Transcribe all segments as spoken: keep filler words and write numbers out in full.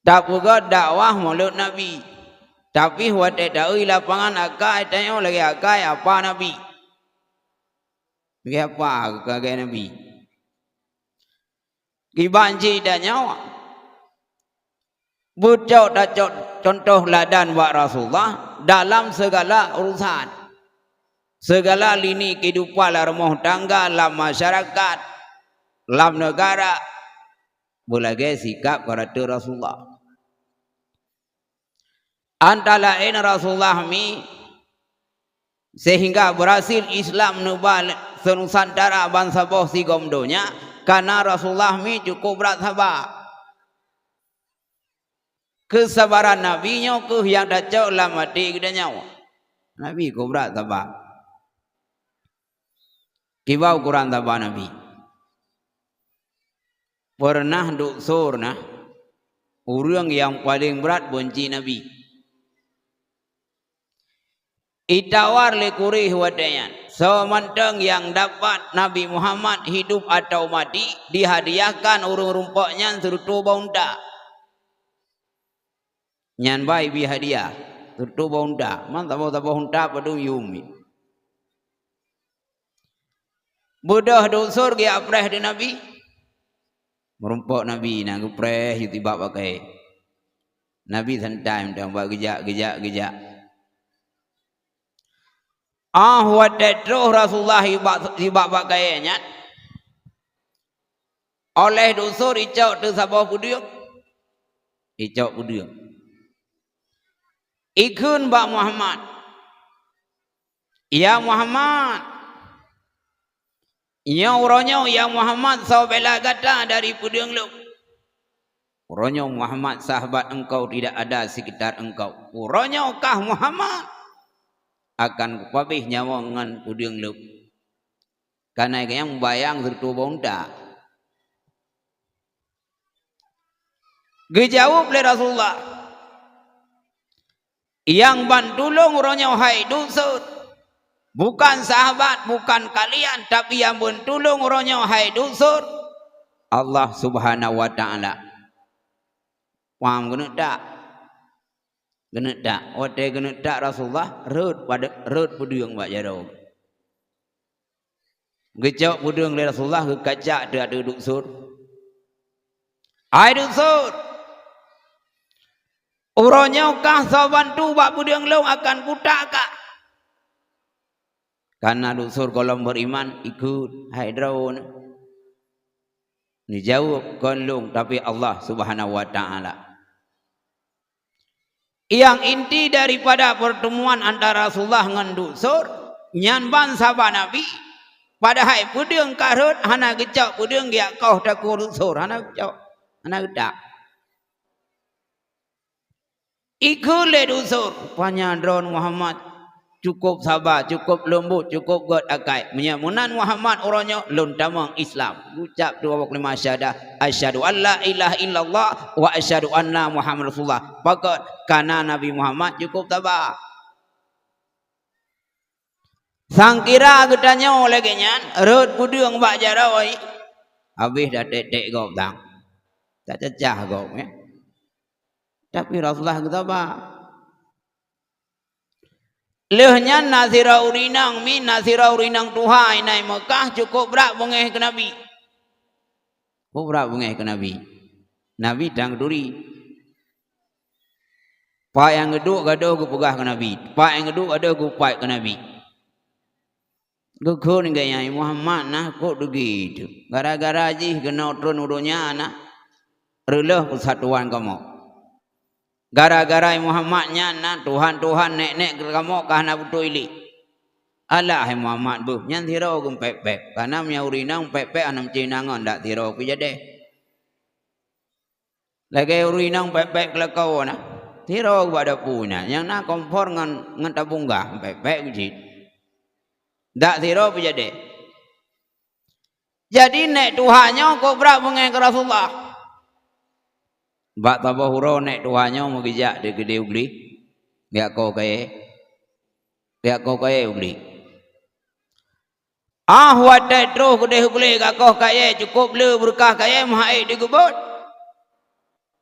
Tapeugét dakwah Maulud Nabi. Tapi watée taeu lapangan akai tanyoe lagée akai apa Nabi. Lagée apa akai Nabi. Kiban cit tanyoe. Beucok tacok contoh ladan bak Rasulullah dalam segala urusan. Segala lini kehidupan lam rumoh tangga, lam masyarakat, lam negara, beulagée sikap karakter Rasulullah. Antara laén Rasulullah mi sehingga berhasil Islam neuba Nusantara bansaboh sigom donya, karena Rasulullah mi cukup brat saba. Keusabaran Nabi nyoe kheueh nyang tacok lam até geutanyoe. Nabi cukup brat saba. Kiban ukuran saba Nabi. Peureunah duek sor na, ureuëng nyang paleng brat beunci Nabi. Itawar lé Quraisy watée nyan, soe mantong nyang dapat Nabi Muhammad hidup atawa mati, dihadiahkan ureuëng rumpok nyan sireutôh boh unta. Nyan ba ibi hadiah, sireutôh boh unta, man saboh-saboh unta padum yuem. Beudôh duek sor geujak preh di Nabi. Meurumpok Nabi na geupreh yue tibak bak kayée. Nabi santai mantong bak geujak, geujak, geujak. Ah, watée troh Rasulullah ibak, ibak bak kayée nyan, óh lheueh duek sor icok teuh saboh peudeueng. Icok peudeueng. Ikheun bak Muhammad, "Ya Muhammad, nyoe uroe nyoe ya Muhammad soe bela gata dari peudeueng lôn. Uroe nyoe Muhammad sahabat engkau tidak ada sekitar engkau. Uroe nyoe kah Muhammad akan kupabeh nyawa ngon peudeueng lôn." Kana nyang bayang sireutôh boh unta. Geujaweueb lé Rasulullah, "Nyang ban tulông uroe nyoe hai duek sor. Bukan sahabat, bukan kalian, tapi nyang ban tulông uroe nyoe hai duek sor, Allah Subhanahu wa Ta'ala." Paham keuneuk tak? Keuneuk tak? Watée keuneuk tak Rasulullah rhot pada, rhot peudeueng bak jaroe. Geucok peudeueng lé Rasulullah geukacak teuh ateueh duek sor. "Hai duek sor, uroe nyoe kah soe bantu bak peudeueng lôn akan kutak kah?" Kana duek sor gohlom beriman, ikheun, "Hai droeneuh." Neujaweueb, "Kon lôn, tapi Allah Subhanahu wa Ta'ala." Nyang inti daripada pertemuan antara Rasulullah ngon duek sor, nyan ban saba Nabi, padahai peudeueng ka rhot hana geucok peudeueng geujak koh takue duek sor, hana geucok, hana geutak. Ikheun lé duek sor, "Rupanya droen Muhammad cukup saba, cukup leumbot, cukup gét akai. Meunyoe meunan Muhammad uroe nyoe, lôn tamong Islam." Geucap dua boh keulimat syahadah, "Asyhadu an la ilaha illallah wa asyhadu anna Muhammad Rasulullah." Pakon? Kana Nabi Muhammad cukup saba. Sangkira geutanyoe lagée nyan, rhot peudeueng bak jaroe, habéh taték-ték gob dang. Tacacah gob, ya. Tapi Rasulullah geusaba. Lheueh nyan na sidroe ureuëng inong, mi na sidroe ureuëng inong tuha inan Meukah cukup brat beungéh keu Nabi. Cukup brat beungéh keu Nabi. Nabi tan geuturi. Pat nyang geuduek gadôh geupeugah keu Nabi. Pat nyang geuduek gadôh geupat keu Nabi. Geukheun gaya Muhammad na kok deugi tu. Gara-gara jih keunoe tron u donya na reuloh peusatuan kamoe. Gara-gara Muhammad nyan na tuhan-tuhan nek-nek kamoe ka hana beutôi lé. Alah hai Muhammad beuh, nyan sidroe geumpék-pék. Kana meunyoe ureuëng inong pék-pék hana meucéh nangon dak sidroe pih jadeh. Lagée ureuëng inong pék-pék keulakoe na. Sidroe bak dapu na, nyang na kompor ngon, ngon tabong gah pék-pék cit. Dak sidroe pih jadeh. Jadi nek tuha nyoe kok brat beungéh keu Rasulullah. Bak saboh uroe nek tuha nyoe meugeujak di keudeh u gleh, geujak koh kayée, geujak koh kayée u gleh. Ah, watée troh keudeh u gleh ka koh kayée, cukup le beureukat kayée meuhai digeubot.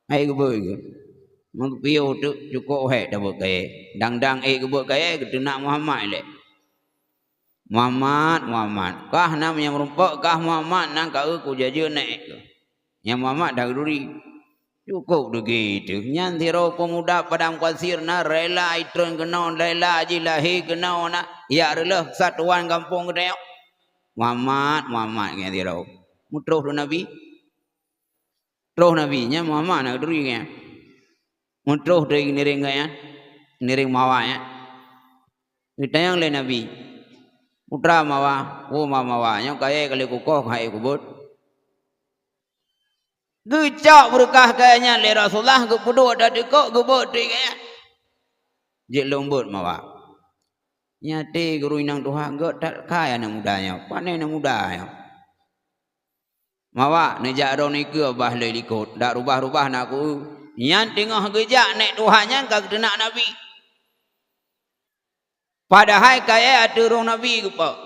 Hai geubeuet keu. Meupiôh teuk cukôp hék tabeuet kayèe. Dang-dang ék geubeuet kayèe geuteunak Muhammad ilèe. Muhammad, Muhammad. Kah na meunyoe meurumpok kah Muhammad na ka eu kujajeuet nèk keuh. Nyang Muhammad dak duri. Cukôp deugé teuh. Nyan sidroe peumuda padang pasir na rela jitreun keunoe, rela jilahé keunoe na. Jak reuloh satuan gampông geutanyoe. Muhammad, Muhammad nyan sidroe. Meutroh lé Nabi. Troh Nabi, nyan Muhammad na duri nyan. Meutroh dari ngiring gobnyan, ngiring mawa nyan. Geutanyong lé Nabi, "Putra mawa, peue ma mawa, nyoe kayèe ka lheueh kukoh keuhai kubeuet?" Geucok beureukat kayèe nyan lé Rasulullah, geupeuduek ateueh teukok, geubeuet teuk kayèe nyan. "Jeuet lôn beuet mawa." Nyan até gurèe inong tuha, "Gèt that kayèe aneuk muda nyoe, pané aneuk muda nyoe." Mawa neujak droeneuh keue bah lé likot, dak rubah-rubah na ku. Nyan teungoh geujak nèk tuha nyan ka geuteunak Nabi. Padahai kayèe ateueh rhueng Nabi geupeue.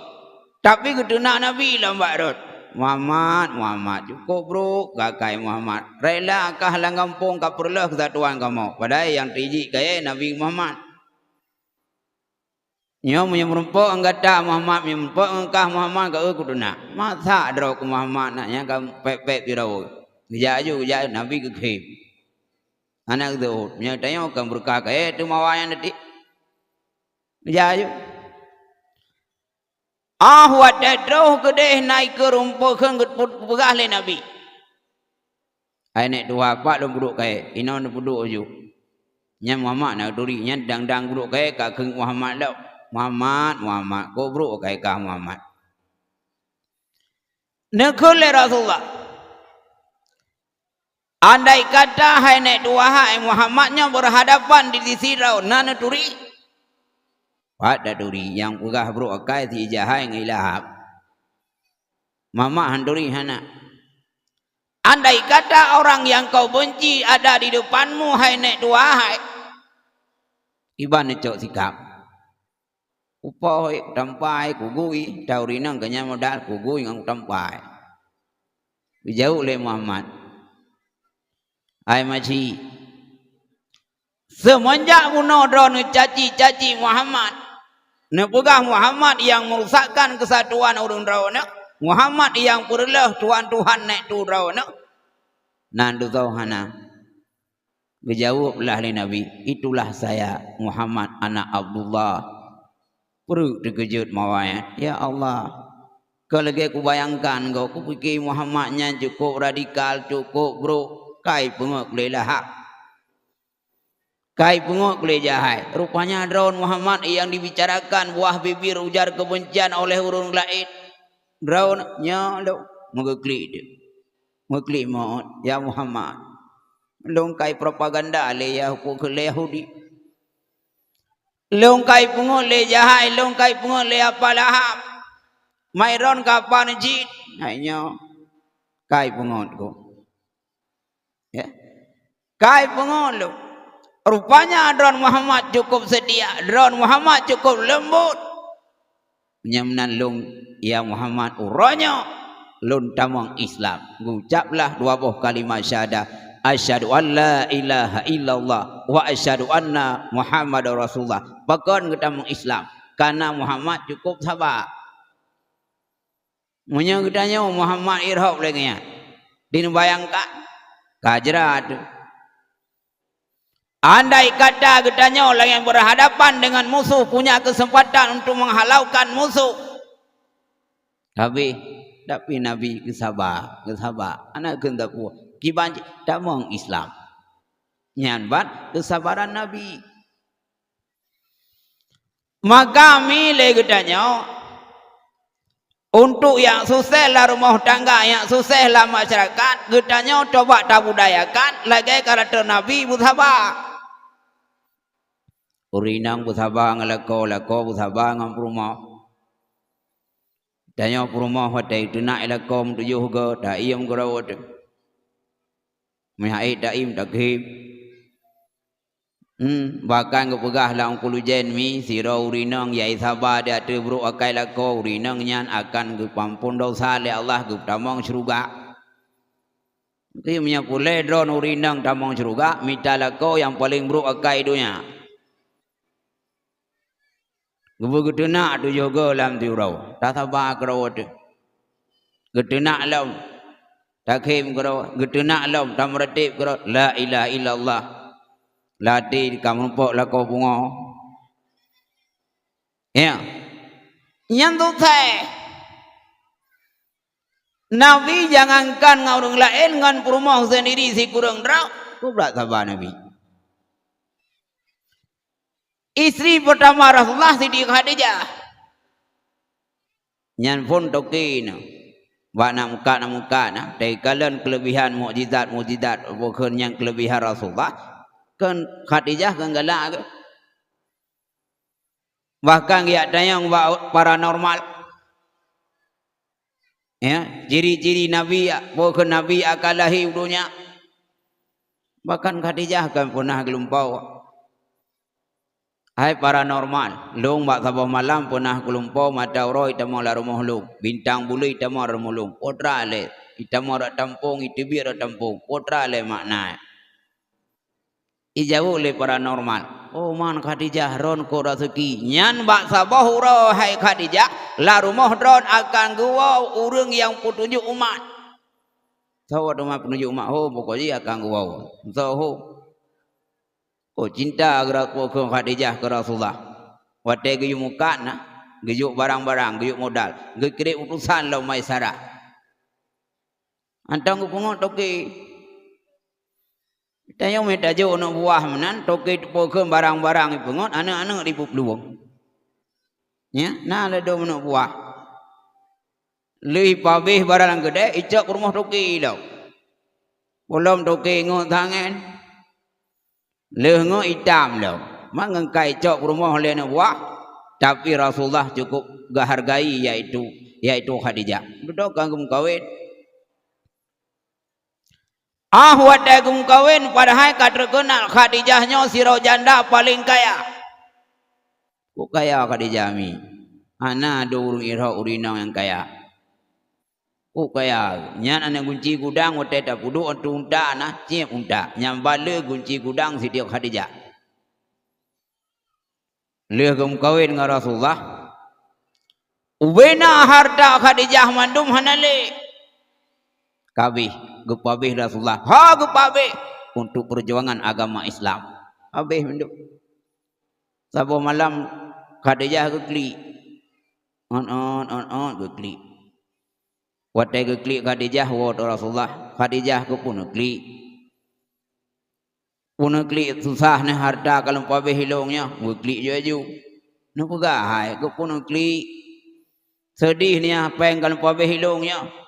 Tapi geuteunak Nabi lam bak rot. "Muhammad, Muhammad, cukôp brôk kah kayèe Muhammad. Rela kah lam gampông ka peureulèh keusatuan kamoe." Padahai nyang teujik kayèe Nabi Muhammad. Nyoe meunyoe meurumpok ngon gata Muhammad, meunyoe meurumpok ngon kah Muhammad, ka eu kuteunak. Masa droe keu Muhammad na nyang ka pèk-pèk sidroe. Geujak aju, geujak Nabi geukheun. Hana geuteuôt. Meunyoe tanyoe ka beureukat kayèe teuh mawa nyan teuti. Geujak aju. Ah, watèe troh keudeh na ikeue rumpok kheun geupeugah lé Nabi. "Hai nèk tuha, pat lôn peuduek kayèe, inoe neupeuduek aju." Nyan Muhammad na turi, nyan dang-dang peuduek kayèe ka kheun Muhammad lom. "Muhammad, Muhammad, kok brôk kayèe kah Muhammad." Neukheun lé Rasulullah, "Andai kata hai nèk tuha hai Muhammad nyoe beurhadapan di sisi droe, na neuturi?" "Pat taturi, nyang peugah brôk akai si Jahai ngon Ilahab. Muhammad han turi hana." "Andai kata orang yang kau benci ada di depanmu, hai nèk tuha hai?" Kiban neucok sikap. "Kupoh, kutampai, kugui, tau rinong keunyan modal kugui ngon kutampai." Geujaweueb lé Muhammad, "Hai Maji, seumeunjak bunoe droeneuh caci-caci Muhammad, neupeugah Muhammad nyang meurusakkan keusatuan ureueng droeneuh, Muhammad nyang peureulèh tuhan-tuhan nèk tuha droeneuh, nan tutoe hana." Geujaweueb lah lé Nabi, "Itulah saya, Muhammad anak Abdullah." Peureuk teukeujot mawa nyan, "Ya Allah, ka lagèe kubayangkan goe, kupike Muhammad nyan cukôp radikal, cukôp brôk, kai peungeut keu lé Lahab. Kai peungeut keu lé Jahai. Rupanya droen Muhammad nyang dibicarakan buah bibir ujar kebencian oleh ureueng laén. Droen nyoe lôn." Meugeuklik teuk. Meugeuklik meu'ôt, "Ya Muhammad, lôn kai propaganda lé Yahu-, keu lé Yahudi. Lôn kai peungeut lé Jahai, lôn kai peungeut lé Aba Lahab. Mai droen keu apa neujit?" Hai nyoe, kai peungeut goe. Ya. Kai peungeut lôn. Rupanya droen Muhammad cukôp seutia, droen Muhammad cukôp leumbot. Nyang meunan lôn, "Ya Muhammad, uroe nyoe lôn tamong Islam." Geucaplah dua boh kalimat syahadat, "Asyhadu an la ilaha illallah wa asyhadu anna Muhammadar Rasulullah." Pakon geutamong Islam? Karena Muhammad cukôp saba. Meunyoe geutanyoe Muhammad irhok lagèe nyan, di neubayangkan, ka jrat teuh. Andai kata geutanyoe lagèe beurhadapan deungon musoh, punya keuseumpatan untuk meuhalaukan musoh, habéh. Tapi Nabi geusaba, geusaba. Hana kheun sapeue. Kiban cit tamong Islam. Nyan ban keusabaran Nabi. Maka mi lé geutanyoe, untuk nyang susah lam rumoh tangga, nyang susah lam masyarakat, geutanyoe coba tabudayakan lagèe karakter Nabi beusaba. Ureueng inong beusaba ngon lakoe, lakoe beusaba ngon peurumoh. Tanyoe peurumoh watèe teunak i lakoe meutujoh goe, taiem keudroe teuh. Meuhai taiem takheun. Hmm, bahkan geupeugah lam Teungku Lujen mi, sidroe ureueng inong nyang saba di ateueh brôk akai lakoe, ureueng inong nyan akan geupeuampôn desya lé Allah, geupeutamong syeuruga. Mungkin meunyoe puléh droe ureuëng inong tamong syeuruga, mita lakoe nyang paleng brok akai donya. Geubeugeuteunak tujoh goe lam tiroe. Tasaba keudroe teuh. Geuteunak lom. Takhém keudroe. Geuteunak lom. Tameureutéb keudroe. La ilaha illallah. Lati ka meurumpok lakoe pungo. Ya. Nyan susah. Nabi jangankan ngon ureuëng laén, ngon peurumoh sendiri sikureueng droe, peubrat saba Nabi. Istri pertama Rasulullah Siti Khadijah. Nyan phon toke na. Bak na muka, na muka na. Taikalon kelebihan mukjizat-mukjizat, bukan nyang kelebihan Rasulullah. Kan Khadijah kan galak ke. Bahkan geujak tanyong bak paranormal. Ya, ciri-ciri Nabi, peue kheun Nabi akan lahé u donya. Bahkan Khadijah kan peunah geulumpau. Hai paranormal, lôn bak saboh malam peunah geulumpau mata uroe itamong lam rumoh lôn, bintang buleuen itamong lam rumoh lôn. Peue teuma lé, itamong rot tampông, iteubiet rot tampông. Peue teuma lé makna. Ijaweueb lé paranormal, "Oh man Khadijah, droen kok raseuki. Nyan bak saboh uroe hai Khadijah, lam rumoh droen akan geuwoe ureuëng nyang peutunjok umat." Soe teuma peutunjok umat? Ho, pokok jih akan geuwoe. Soe ho? Oh, cinta geura-, keu Khadijah keu Rasulullah. Watée geuyue mukat na, geuyue barang-barang, geuyue modal, geukirém utosan lom Maisarah. Hantom geupeungot toke. Tanyoe mita jok aneuk buah meunan, toke teupokon barang-barang ipeungot, aneuk-aneuk ipeuplueng. Ya, na ladom aneuk buah. Lheueh ipabeh barang keudeh, icok peurumoh toke lom. Pulom toke ngot tangen. Lheueh ngot itam lom. Mangat ka icok peurumoh lé aneuk buah, tapi Rasulullah cukup geuhargai, yaitu, yaitu Khadijah. Dudoe ka geumeukawen. Ah, watée geumeukawen, padahai ka teukeunal Khadijah nyoe sidroe janda paleng kaya. Kok kaya Khadijah mi? Hana dua ureuëng irhok ureuëng inong nyang kaya. Kok kaya? Nyan aneuk gunci gudang, watée tapeuduek ateueh unta na, cieb unta. Nyang bale gunci gudang Siti Khadijah. Lheueh geumeukawen ngon Rasulullah, ubena harta Khadijah mandum hana lé. Kabeh, geupabeh Rasulullah. Ha, geupabeh untuk perjuangan agama Islam. Habeh mandum. Saboh malam Khadijah geuklik. On, on, on, on, geuklik. Watée geuklik Khadijah, woe teuk Rasulullah. Khadijah, keupeue neuklik? Peue neuklik susah nyan harta ka lôn pabeh ilôn nyoe, geuklik ju-ju. Neupeugah hai, keupeue neuklik? Seudeh nyan péng ka lôn pabeh ilôn nyoe.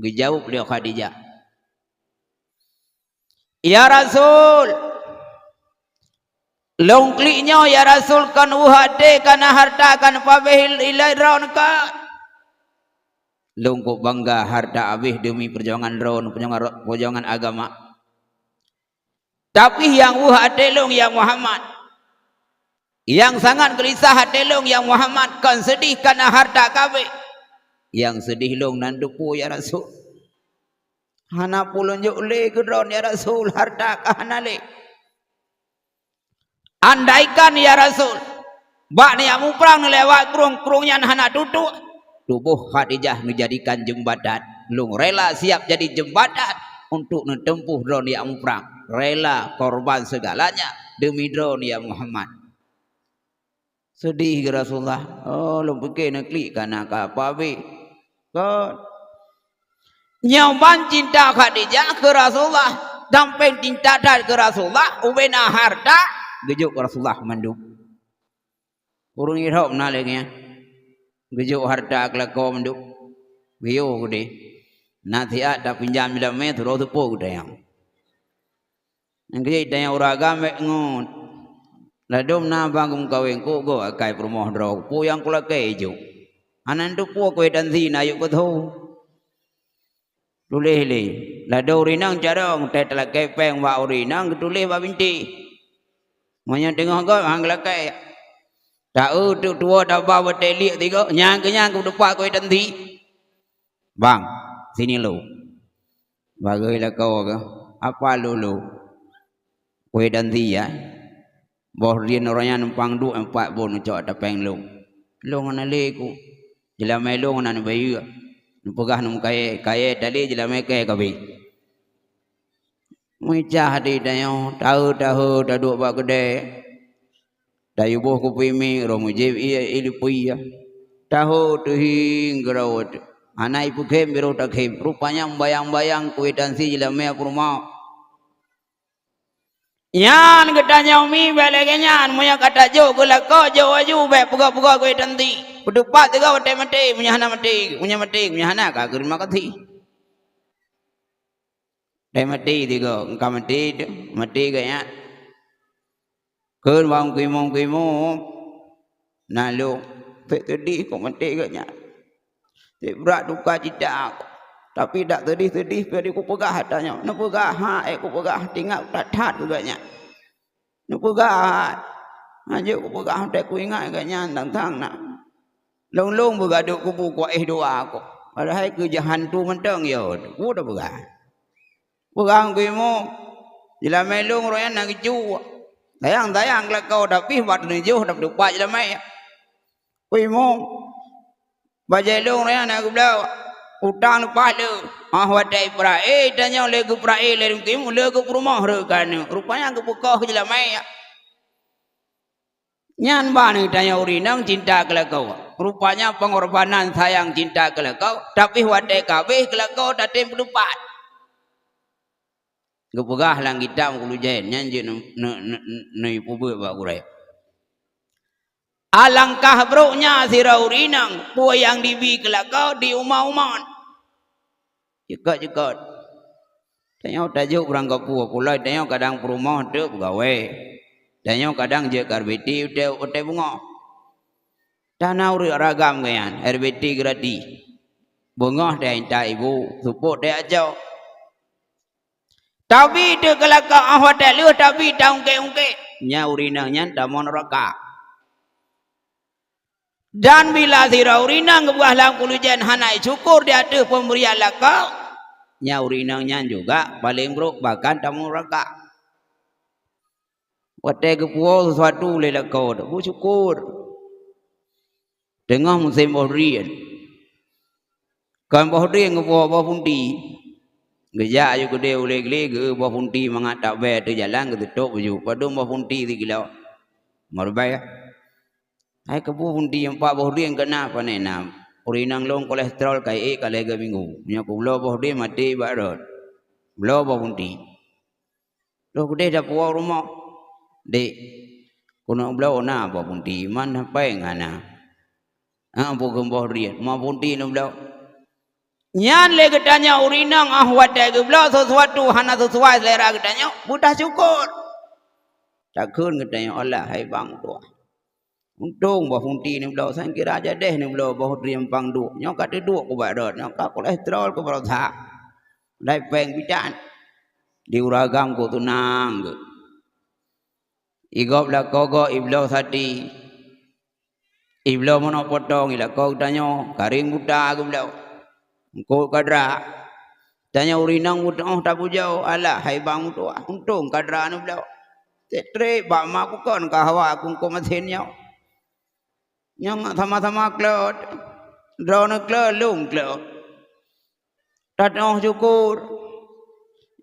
Geujaweueb lé Khadijah, "Ya Rasul, lôn klik nyoe, ya Rasul, kon weueh até kana harta ka neupabeh ilée droeneuh ka. Lôn kok bangga harta habéh deumi peujuangan droeneuh, peujuangan ro-, peujuangan agama. Tapi nyang weueh até lôn, ya Muhammad, nyang sangat geulisah até lôn, ya Muhammad, kon seudeh kana harta kabeh. Nyang seudeh lôn nan teupeue, ya Rasul. Hana peue lôn jok lé keu droeneuh, ya Rasul, harta ka hana lé. Andaikan, ya Rasul, bak neujak muprang neulewat krueng-krueng nyan hana tutoe, tuboh Khadijah neujadikan jeumbatan. Lôn rela siab jadi jeumbatan untuk neuteumpoh droeneuh jak muprang. Rela korban seugalanya deumi droeneuh, ya Muhammad." Seudeh geuh Rasulullah. "Oh, lôn pike neuklik kana ka pabeh." Kon. Nyoe ban cinta Khadijah keu Rasulullah, dan péng cinta that keu Rasulullah, ubena harta, geujok Rasulullah mandum. Ureuëng irhok na lagée nyan. Geujok harta keu lakoe mandum. Geuyue keudeh. Nasihat tapinjam ilée mé, turoe teupeu geutanyoe. Nyang keujeuet tanyoe ureuëng agam bék ngon. Ladom na bang geumeukawen, kok goe akai peurumoh droe, peue nyang kulakée jok. Hana teupeue keu tansi na yue keu tho. Tuléh lé. Ladom ureuëng inong carông, teuh talakée péng bak ureuëng inong, geutuléh bak bintéh. Meunyoe teungoh gob, han geulakée. Taeu teuk tuwoe taba watée liek sigoe, nyang keu nyan keu teupat keu tansi. "Bang, sini lu." Bagoe lakoe keuh, apa lolo? Kueh dan sia. Boh drien uroe nyan numpang duek empat bon neucok ateueh péng lôn. Lôn hana lé ku. Jeulamé lôn hana neubayeue. Neupeugah neumeukaye, kaye tali jeulamé kaye kabeh. Meucah di tanyoe, tahe-tahe taduek bak keudè. Tayuboh kupi mi, roh meujieb ie, ie lipui. Tahe teuhieng keudroe teuh. Hana ipeukhem, biroh takhem. Rupanya bayang-bayang kueh dan sia jeulamé peurumoh. Nyan geutanyoe mi bék lagée nyan, meunyoe ka tajok keu lakoe, jok aju bék peugah-peugah keu tanti. Peuteupat sigoe watée maté, meunyoe hana maté, meunyoe maté, meunyoe hana ka geuteurimong kasih. Watée maté sigoe, ka maté teuh, maté geuh nyan. Kheun bak meukeumong-keumong, na lôn, bék seudeh kok maté geuh nyan. Bék brat duka cita, tapi dak seudeh-seudeh pih di kupeugah tanyoe. Neupeugah, ha, ék kupeugah, teuingat that-that keu geuh nyan. Neupeugah, hanjeuet kupeugah, watée kuingat geuh nyan tang-tang na. Lôn-lôn beugadôh kubu kuéh dua kok. Padahai keu jahantu mantong yo, peue tapeugah. Peugah keu imeum, jeulamé lôn uroe nyan na geucue. Sayang-sayang keu lakoe, tapi bak teuneujoh, tapi teupat jeulamé. Keu imeum, bajée lôn uroe nyan na geubloe, utang leupah lé. Ah, watée ipeurae tanyoe lé geupeurae lé rukim, lé geupeurumoh reukaneuk. Rupanya geupeukoh jeulamé. Nyan ban tanyoe ureueng inong cinta keu lakoe. Rupanya pengorbanan sayang cinta keu lakoe, tapi watée ka abéh keu lakoe tatem peuteupat. Geupeugah lam kitab Meukulu Jén, nyan jeuet neu-, neu-, neu-, neuipeubeuet bak gurée. Alangkah broknya sidroe ureueng inong, peue nyang dibi keu lakoe diuma-uman. Cukot-cukot. Tanyoe tajok ureueng kapeue, pulai tanyoe kadang peurumoh teuk peugawée. Tanyoe kadang jeuet keu R B T utée, utée beungoh. Tana ureueng ragam geuh nyan, R B T gratis. Beungoh teuintat ibu, seupôt teuacoe. Tabi teuk keu lakoe, ah watée lheueh tabi taungkek-ungkek. Nyan ureueng inong nyan tamong neuraka. Dan bila sidroe ureueng inong geupeugah lam Meukulu Jén hana syukur di ateueh peumbrian lakoe, nyan ureueng inong nyan juga paleng brok bahkan tamong neuraka. Watée geupuwoe sesuatu lé lakoe, beusyukur. Teungoh musém boh drien. Kon boh drien geupuwoe, boh punti. Geujak aju keudeh u glé-glé geu boh punti mangat tabée ateueh jalan geuteutôb baju. Padum boh punti sikilo. Meureubai. Hai keupeue punti empat boh drien keu na, pane na. Ureueng inong lôn kolesterol ka ék ka lhée minggu. Meunyoe kubloe boh drien maté bak rot. Bloe boh punti. Lheueh keudeh tapuwoe u rumoh. Dek, keuneuk bloe na boh punti, man hana péng hana. Ah, peue kheun boh drien, ma punti neubloe. Nyan lé geutanyoe ureueng inong, ah, watée geubloe sesuatu hana sesuai selera geutanyoe, beutasyukur. Takheun geutanyoe, Allah hai bang tuah. Untông boh punti neubloe, sangkira jadeh neubloe boh drien pang duek. Nyoe ka teuduek kubak rot, nyoe ka kolesterol kubrosa. Lai péng bidan. Di ureueng agam ku tunang geuh. Igob lakoe gob ibloe sati. Ibloe manok potong ilakoe geutanyoe, karing buta geubloe. Eungkôt kadra. Tanyoe ureueng inong beuteuôh tapujoe, alah hai bang meutuah, untông kadra neubloe. Treb-treb bak ma kukon ka hawa kungkong masin nyoe. Nyang sama-sama klot. Droeneuh klot, lôn klot. Tateuôh syukur.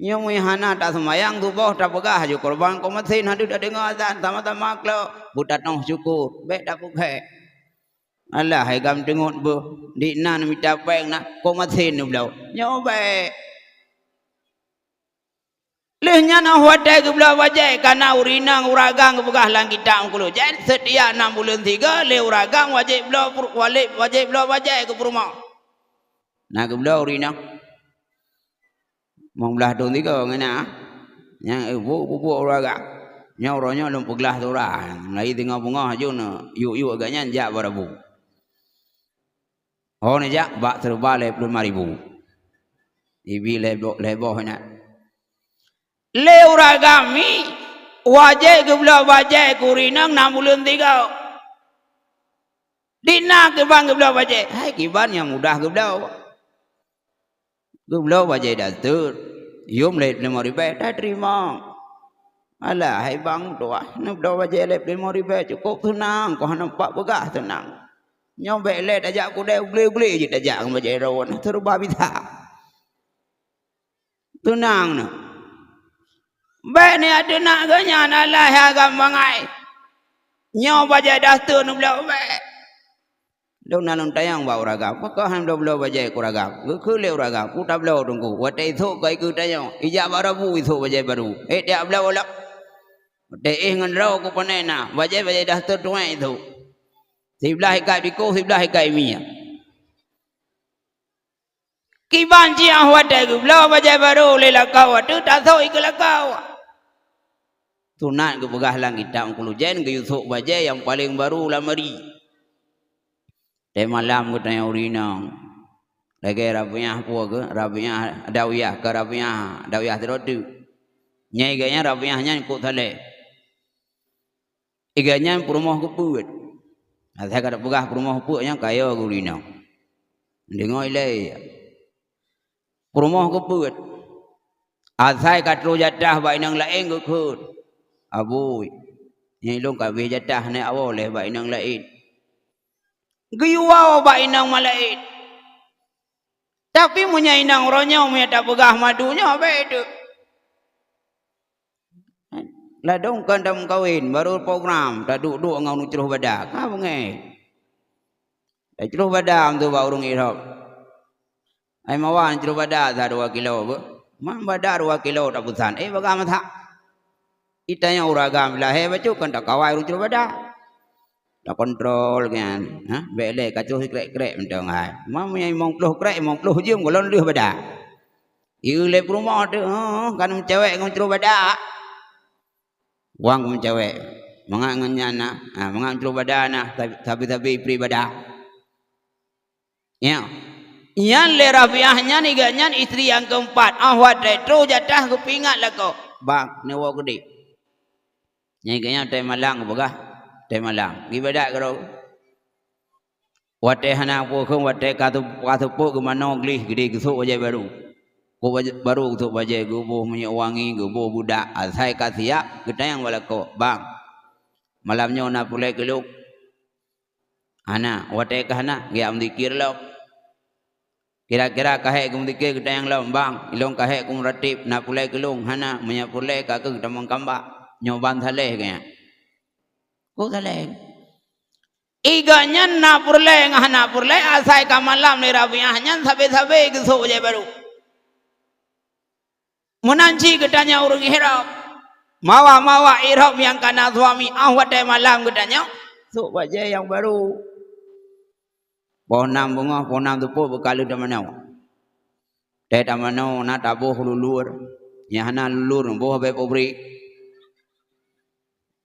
Nyoe meuhana taseumayang suboh tapeugah aju korban kong masin, hadeuh tadeungoe azan sama-sama klot. Beutateuôh syukur, bék tapeugah. Alah hai gam teungeut beuh, di nan mita péng na, kong masin neubloe. Nyoe bék. Lheueh nyan óh watée geubloe bajée, kana ureueng inong ureueng agam geupeugah lam kitab Meukulu Jén, seutia nam buleuen sigoe lé ureueng agam wajéb bloe pur-, wajéb, wajéb bloe bajée keu peurumoh. Na geubloe ureueng inong. Limong blaih thon sigoe ngon na. Nyang, eh, bu-, bu-, bu ureueng agam. Nyoe uroe nyoe lôn peuglah surah. Mulai teungoh beungoh aju na, yuk-yuk gobnyan jak bak rabu. Ho neujak bak seuruba lhée ploh lima ribu. Ibi lhée boh, lhée boh nyan. Lé ureueng agam mi, wajéb geubloe bajée keu ureueng inong nam buleuen sigoe. Di na kiban geubloe bajée, hai kiban nyang mudah geubloe. Geubloe bajée daster. Yum lé lima ribèe, tateurimong. Alah, hai bang tuah, neubloe bajèe lé lima ribèe cukôp seunang, keuh hana pat peugah seunang. Nyoe bèk lé tajak keudè, u glé-glé jih tajak ngon bajèe droe, na seuruba bisa. Seunang na. Bèk neujak teunak geuh nyan, alah, agam bangai. Nyoe bajèe daster neubloe bèk. Lôn na lôn tanyong bak ureueng agam, "Pakon han bloe-bloe bajèe keu ureueng agam?" Geukheun lé ureueng agam, "Peue tabloe Teungku, watèe isôk ka ikeue tanyoe, ijak bak Rabu isôk bajèe barô. Hé, tiak bloe lom. Watèe éh ngon droe keu panè na, bajèe-bajèe daster tuwèk isôk. Siblaih ikat dikoh, siblaih ikat mie." Kiban cit 'oh watèe geubloe bajèe barô lé lakoe, ateueh tasôk ikeue lakoe. Sunat geupeugah lam kitab Ukulu Jen geuyue sôk bajèe nyang paleng barô lam ari. Watèe malam geutanyoe ureueng inong. Lagèe Rabiah peue keuh? Rabiah Adawiyah, keu Rabiah Adawiyah sidroe teuk. Nyang igèt nyan Rabiah nyan kok saleh. Igèt nyan peurumoh keupeuet. Asai ka tapeugah peurumoh keupeuet nyan kayèe ureueng inong. Deungö ilèe. Peurumoh keupeuet. Asai ka troh jatah bak inong laén geukheun, "Abui, nyan lôn ka abéh jatah nèk awoe lé bak inong laén." Geuyue woe bak inong laén. Tapi meunyoe inong uroe nyoe meunyoe tapeugah madu nyoe bèk teuk. Ladôm kon tameukawen, barô program, taduek-duek ngon ureueng cloh bada. Ka beungèh. Tacloh bada meunteuk bak ureueng irhom. Ai mawan cloh bada sa dua kilo beuh. Man bada dua kilo tapeusan. Eh, bagah masak. Itanyong ureueng agam lahé bacut kon takawai ureueng cloh bada. Takontrol nyan, ha? Bèk lé ka cloh sikrek-krek mantong hai. Man meunyoe limong ploh krek, limong ploh jeuem gohlom lheueh bada. Ieu lé peurumoh teuh, oh, kan meucewek ngon cloh bada. Wang meucewek. Mangat ngon nyan na, ha, mangat cloh bada na, sabe-sabe ipri bada. Ya. Nyan lé Rabiah nyan, igèt nyan istri nyang keumpat. 'Oh watèe troh jatah geupeuingat lakoe, "Bang, neuwoe keudéh." Nyan igèt nyan watèe malam geupeugah, watèe malam. Geuibadat keudroe. Watèe hana peue kheun, watèe ka teu-, ka teupok geumanoe gleh geudeh geusôk bajèe barô. Kok bajèe barô geusôk bajèe, geuboh minyeuk wangi, geuboh beudak, asai ka siap, geutanyong bak lakoe, "Bang, malam nyoe na peureulèe keu lôn?" "Hana." "Watèe ka hana, geujak meuzikir lom." Kira-kira ka hék keu meuzikir geutanyong lom, "Bang, ilôn ka hék keu meuratéb, na peureulèe keu lôn?" "Hana, meunyoe peureulèe ka keuh tamong kambak. Nyoe ban saleh keu nyan." Kok saleh? Igèt nyan na peureulèe ngon hana peureulèe, asai ka malam lé Rabiah nyan sabe-sabe geusôk bajèe barô. Meunan cit geutanyoe ureueng irhom. Mawa-mawa irhom nyang ka na suami, 'oh watèe malam geutanyoe sôk bajèe nyang barô. Poh nam beungoh, poh nam seupôt beukaleuh tamanoe. Watèe tamanoe na taboh lulur, nyang hana lulur boh abèe pabrik.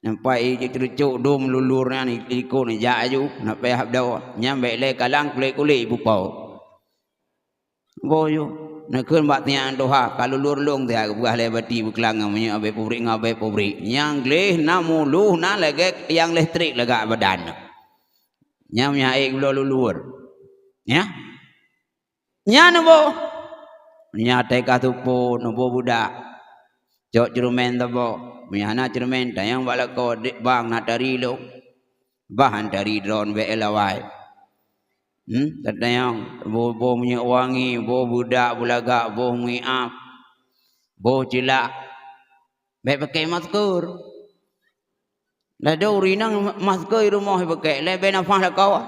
Sampai iceucok dum lulur nyan, ikot jak aju, na payah bloe. Nyan bèk lé kalang kulét-kulét ipupo. Boh yôh, neukheun bak tiang tuha, ka lulur lôn tiang geupeugah lé bati beuklang ngon minyeuk abèe pabrik ngon abèe pabrik. Nyang gleh na muluh na lagèe tiang listrik lagak badan. Nyan minyeuk aèk bloe lulur. Nyan. Nyan neuboh. Nyan teuka seupôt neuboh budak. Cok ceureumen saboh. Meunyo hana ceureumen, tanyong bak lakoe, "Dek bang, na tari lôn?" "Bah, han tari droen, bèk lawai." Hmm, tatanyong, boh, boh minyeuk wangi, boh beudak beulagak, boh meuiap, boh ceulak. Bèk pakèk masker. Ladôm ureueng inong masker di rumoh pakèk, lé bèk nafah lakoe.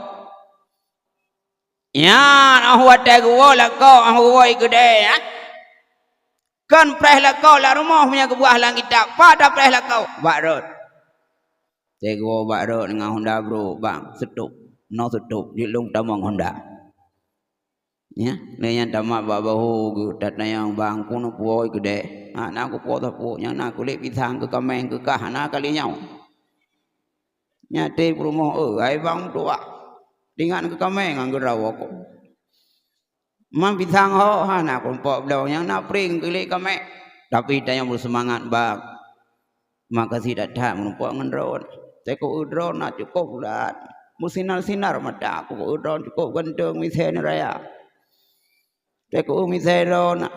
Nyan, 'oh watèe geuwoe lakoe, 'oh geuwoe keudè, ya. Kon preh lakoe lam rumoh meunyo geupeugah lam kitab, pat tapreh lakoe? Bak rot. Teuka bak rot ngon honda bro, "Bang, seutôt. Noe seutôt, jeuet lôn tamong honda." Ya, lé nyan tamat bak bahô geuh, tatanyong, "Bang, peue neupuwoe keudè?" "Hana kupuwoe sapeue, nyang na kulét pisang keu kaméng keu kah hana kali nyoe." Nyan trép peurumoh, "Eh, hai bang meutuwah, ingat keu kaméng ngon keudroe kah. Man pisang ho hana kumpok bloe, nyang na pring kulét kaméng." Tapi tanyoe beuseumangat, "Bang, meukasie that-that meurumpok ngon droen. Teuka droen na cukôp that. Meusinar-sinar mata, ku droen cukôp ganteng, misèe neuraya. Teuka misèe droen na."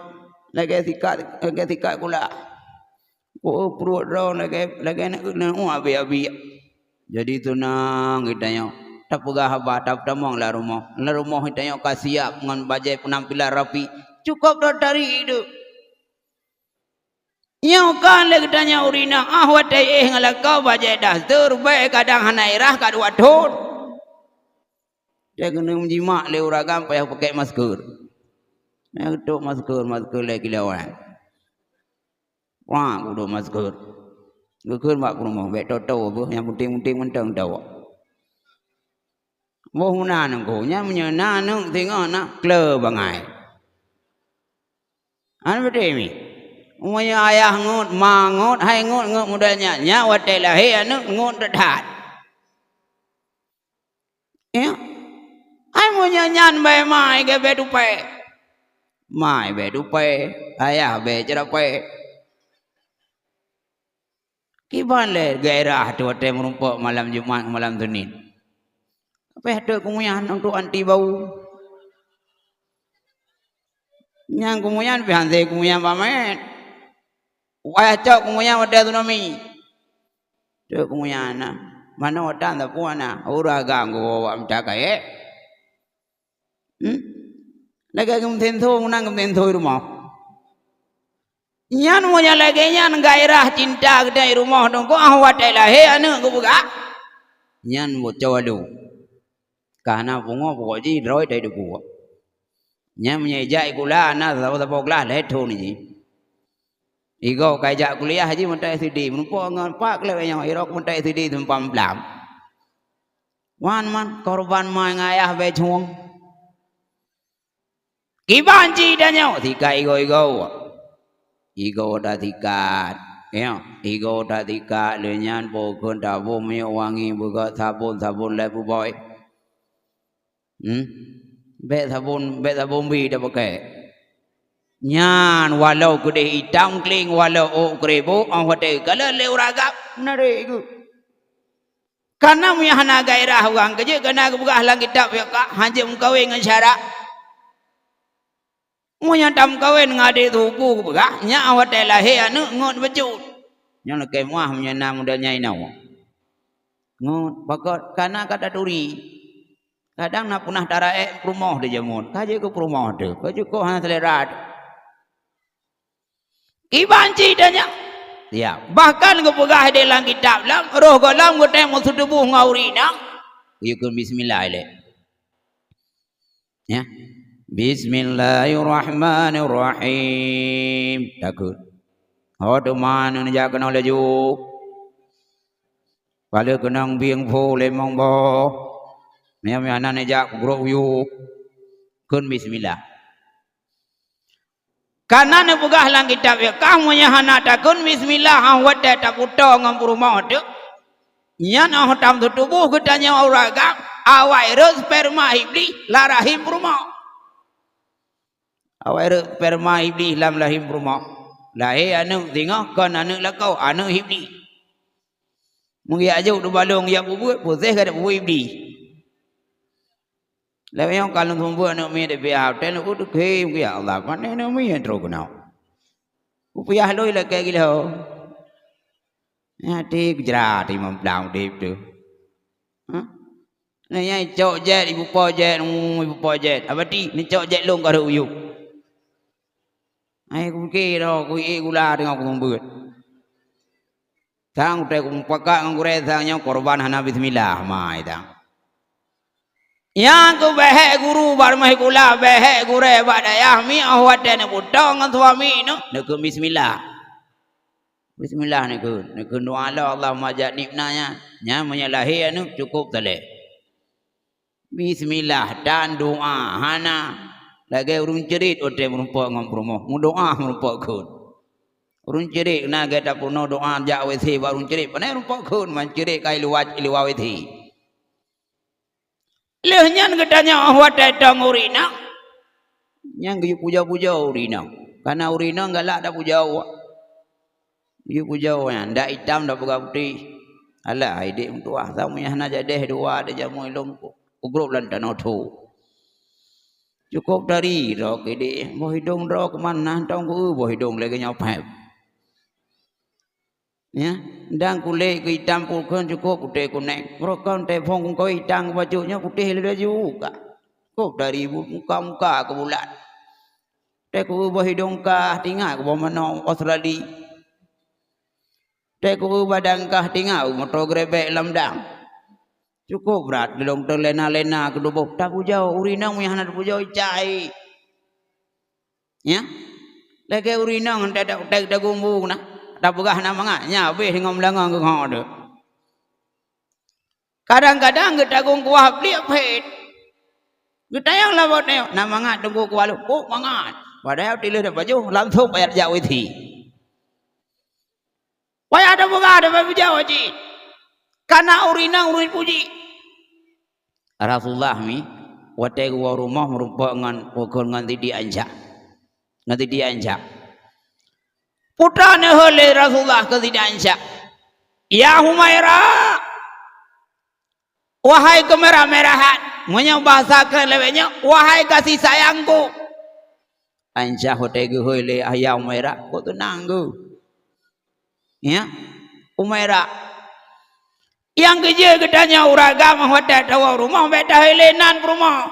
Lagée sikat, lagée sikat gula. Ku pruet droe lagée, lagée na, na, na, abi-abi. Jadi tunang geutanyoe. Tapeugah haba, tatamong lam rumoh. Lam rumoh geutanyoe ka siap ngon bajée peunampilan rapi. Cukôp that tari deuh. Nyoe kan lé geutanyoe ureueng inong, ah, watée éh ngon lakoe bajée daster, bèe kadang hana irah ka dua thon. Dia keuneuk jimak lé ureueng agam payah pakèk masker. Nah, geutôk masker, masker lé kilauan. Wah, kuduek masker. Geukheun bak peurumoh, bèk toto beuh, nyang penting-penting mantong tawak. Boh meunan ngon ku, nyan meunyoe na aneuk singoh na kleu bangai. Hana beutôi mi. Meunyoe ayah ngot, ma ngot, hai ngot, ngot muda nyan, nyan watée lahé aneuk ngot that-that. Ya. Hai meunyoe nyan bèe mai geuh bèe tupée. Mai bèe tupée, ayah bèe ceurapée. Kiban lé gairah teuh watée meurumpok malam Jumat, malam Senin. Tapi ateueh keumuyan untuk anti bau. Nyang keumuyan pih han sé keumuyan pamet. Wayah cok keumuyan watée tsunami. Cok keumuyan na. Manoe watang sapeue na. Ureueng agam geuwoe bak mita kayèe. Hmm? Lagée geumeusinto, meunan geumeusinto di rumoh. Nyan meunyoe lagée nyan gairah cinta geutanyoe di rumoh teungku, ah, watée lahé aneuk geupeugah. Nyan bocor lom. Ka hana pungoh pokok jih droe tai deuk. Nyan meunyoe ijak sikula na saboh-saboh glah lhèe thon jih. Igoe ka ijak kuliah jih mantong S D, meurumpok ngon pak lé nyang irok mantong S D simpang blam. Wan man korban ma ngon ayah bèe cueng. Kiban cit tanyoe sikat igoe-igoe. Igoe tasikat. Ya, igoe tasikat lé nyan pokon taboh minyeuk wangi beugöt sabon-sabon lé puboi. Hmm? Bèk sabon, bèk sabon bi tapakèk. Nyan walau keudeh itam kling, walau ôk keureubo, 'oh watèe kalon lé ureueng agam, meunarek geuh. Kana meunyo hana gairah ureueng keujeuet, kana geupeugah lam kitab fiqah, hanjeuet meukawen ngon syarat. Meunyo tameukawen ngon adé suku geupeugah, nyan watèe lahé aneuk ngon bacut. Nyan lakèe meuah meunyo na muda nyang inoe. Ngon pakot kana ka taturi. Kadang na peunah taraék peurumoh di jameun, ka jeuet keu peurumoh teuh, ka jeuet keu hana seulera teuh. Kiban cit tanyoe. Ya, bahkan geupeugah di lam kitab lom, roh gohlom geutem meuseutubôh ngon ureueng inong, geuyue kheun bismillah ilèe. Ya. Bismillahirrahmanirrahim. Takheun. Ho teuma neujak keunoe laju. Paleue keunong bieng pho limong boh. Meunyo hana neujak grok uyuek. Kheun bismillah. Kana neupeugah lam kitab fiqah, meunyo hana takheun bismillah, 'oh watèe tapeutoe ngon peurumoh teuh, nyan 'oh tameuseutubôh geutanyoe ureueng agam, awai rhot sperma iblih lam rahim peurumoh. Awai rhot sperma iblih lam rahim peurumoh. Lahé aneuk singoh kon aneuk lakoe, aneuk iblih. Meungeujak jok teubalong jak peubuet, puseh ka peubuet iblih. Lewat nyoe ka lôn seumeubeuet aneuk miet di pihak hotel, ku teuke, ya Allah, pane aneuk miet trok keunoe. Kupiah lôn lakèe gila. Hati geujrat imam blang udép teuh. Ha? Nah, nyang icok jét, ibu po jét, uh, ibu po jét. Abati, neucok jét lôn ka rhot uyuek. Ai kupike droe, kuié gula teungoh kuseumeubeuet. Sang watèe kumupakat ngon gurèe sang nyoe korban hana bismillah, ma ai sang. Nyang keu beuhèk guru bak rumoh sikula, beuhèk gurèe bak dayah, mi 'oh watèe neupeutoe ngon suami neuh, neukheun bismillah. Bismillah neukheun, neukheun doa lom, Allahumma jannibna nyan. Nyan meunyo lahé aneuk cukôp saleh. Bismillah dan doa hana. Lagèe ureueng ceurit watèe meurumpok ngon peurumoh, meudoa meurumpok kheun. Ureueng ceurit na gata peurunoe doa jak WC bak ureueng ceurit, pane meurumpok kheun, man ceurit ka iluwa, iluwa WC. Lheueh nyan geutanyoe watèe tong ureueng inong, nyan geuyue pujoe-pujoe ureueng inong. Kana ureueng inong galak tapujoe. Geuyue pujoe nyan, dak itam dak peugah putéh. Alah, idék meutuah, sang meunyo hana jadèh dua di jameun ilôn ku, kugrôb lam tanoh tho. Cukôp tari droe keudeh, boh idông droe keuman na tông keu boh idông lagèe nyoe phép. Ya, dan kulét keu itam pukon cukôp putéh kunèng. Meurokon teuphon kungkoi itam keu bacut nyoe putéh lé laju ka. Cukôp tari bu-, muka-muka keu bulat. Teuh keu boh idông kah, tinggai keu boh manok Australia. Teuh keu badan kah, tinggai moto gerebek lam dang. Cukôp brat, dilông teulena-lena keuduboh. Tapujoe, ureueng inong meunyo hana tapujoe, cai. Ya? Lagèe ureueng inong teuh, teuh, teuh, tagumbu na. Tapeugah na mangat, nya habéh deungon meulangong keu ho teuh. Kadang-kadang geutagong kuah pliek phét. Geutanyong lam buet nyoe, "Na mangat teungku kuah lôn?" "Oh, mangat." Padahai tileuh tapajoh, langsông payah jak witi. Payah tapeugah, tapeugah jih. Kana ureueng inong ureueng puji. Rasulullah mi, watèe geuwoe rumoh meurumpok ngon, ngon Siti Aisyah. Ngon Siti Aisyah. Putra neuhôi lé Rasulullah keu Siti Aisyah. "Ya Humaira, wahai keumeurah-merahan." Meunyoe bahasa keu lawét nyoe, "Wahai kasih sayangku." Aisyah watèe geuhôi lé, "Ya Humaira," kok teunang geuh. Ya, Humaira. Nyang keujeuet geutanyoe ureueng agam watèe tawoe rumoh, bèk tahôi lé nan peurumoh.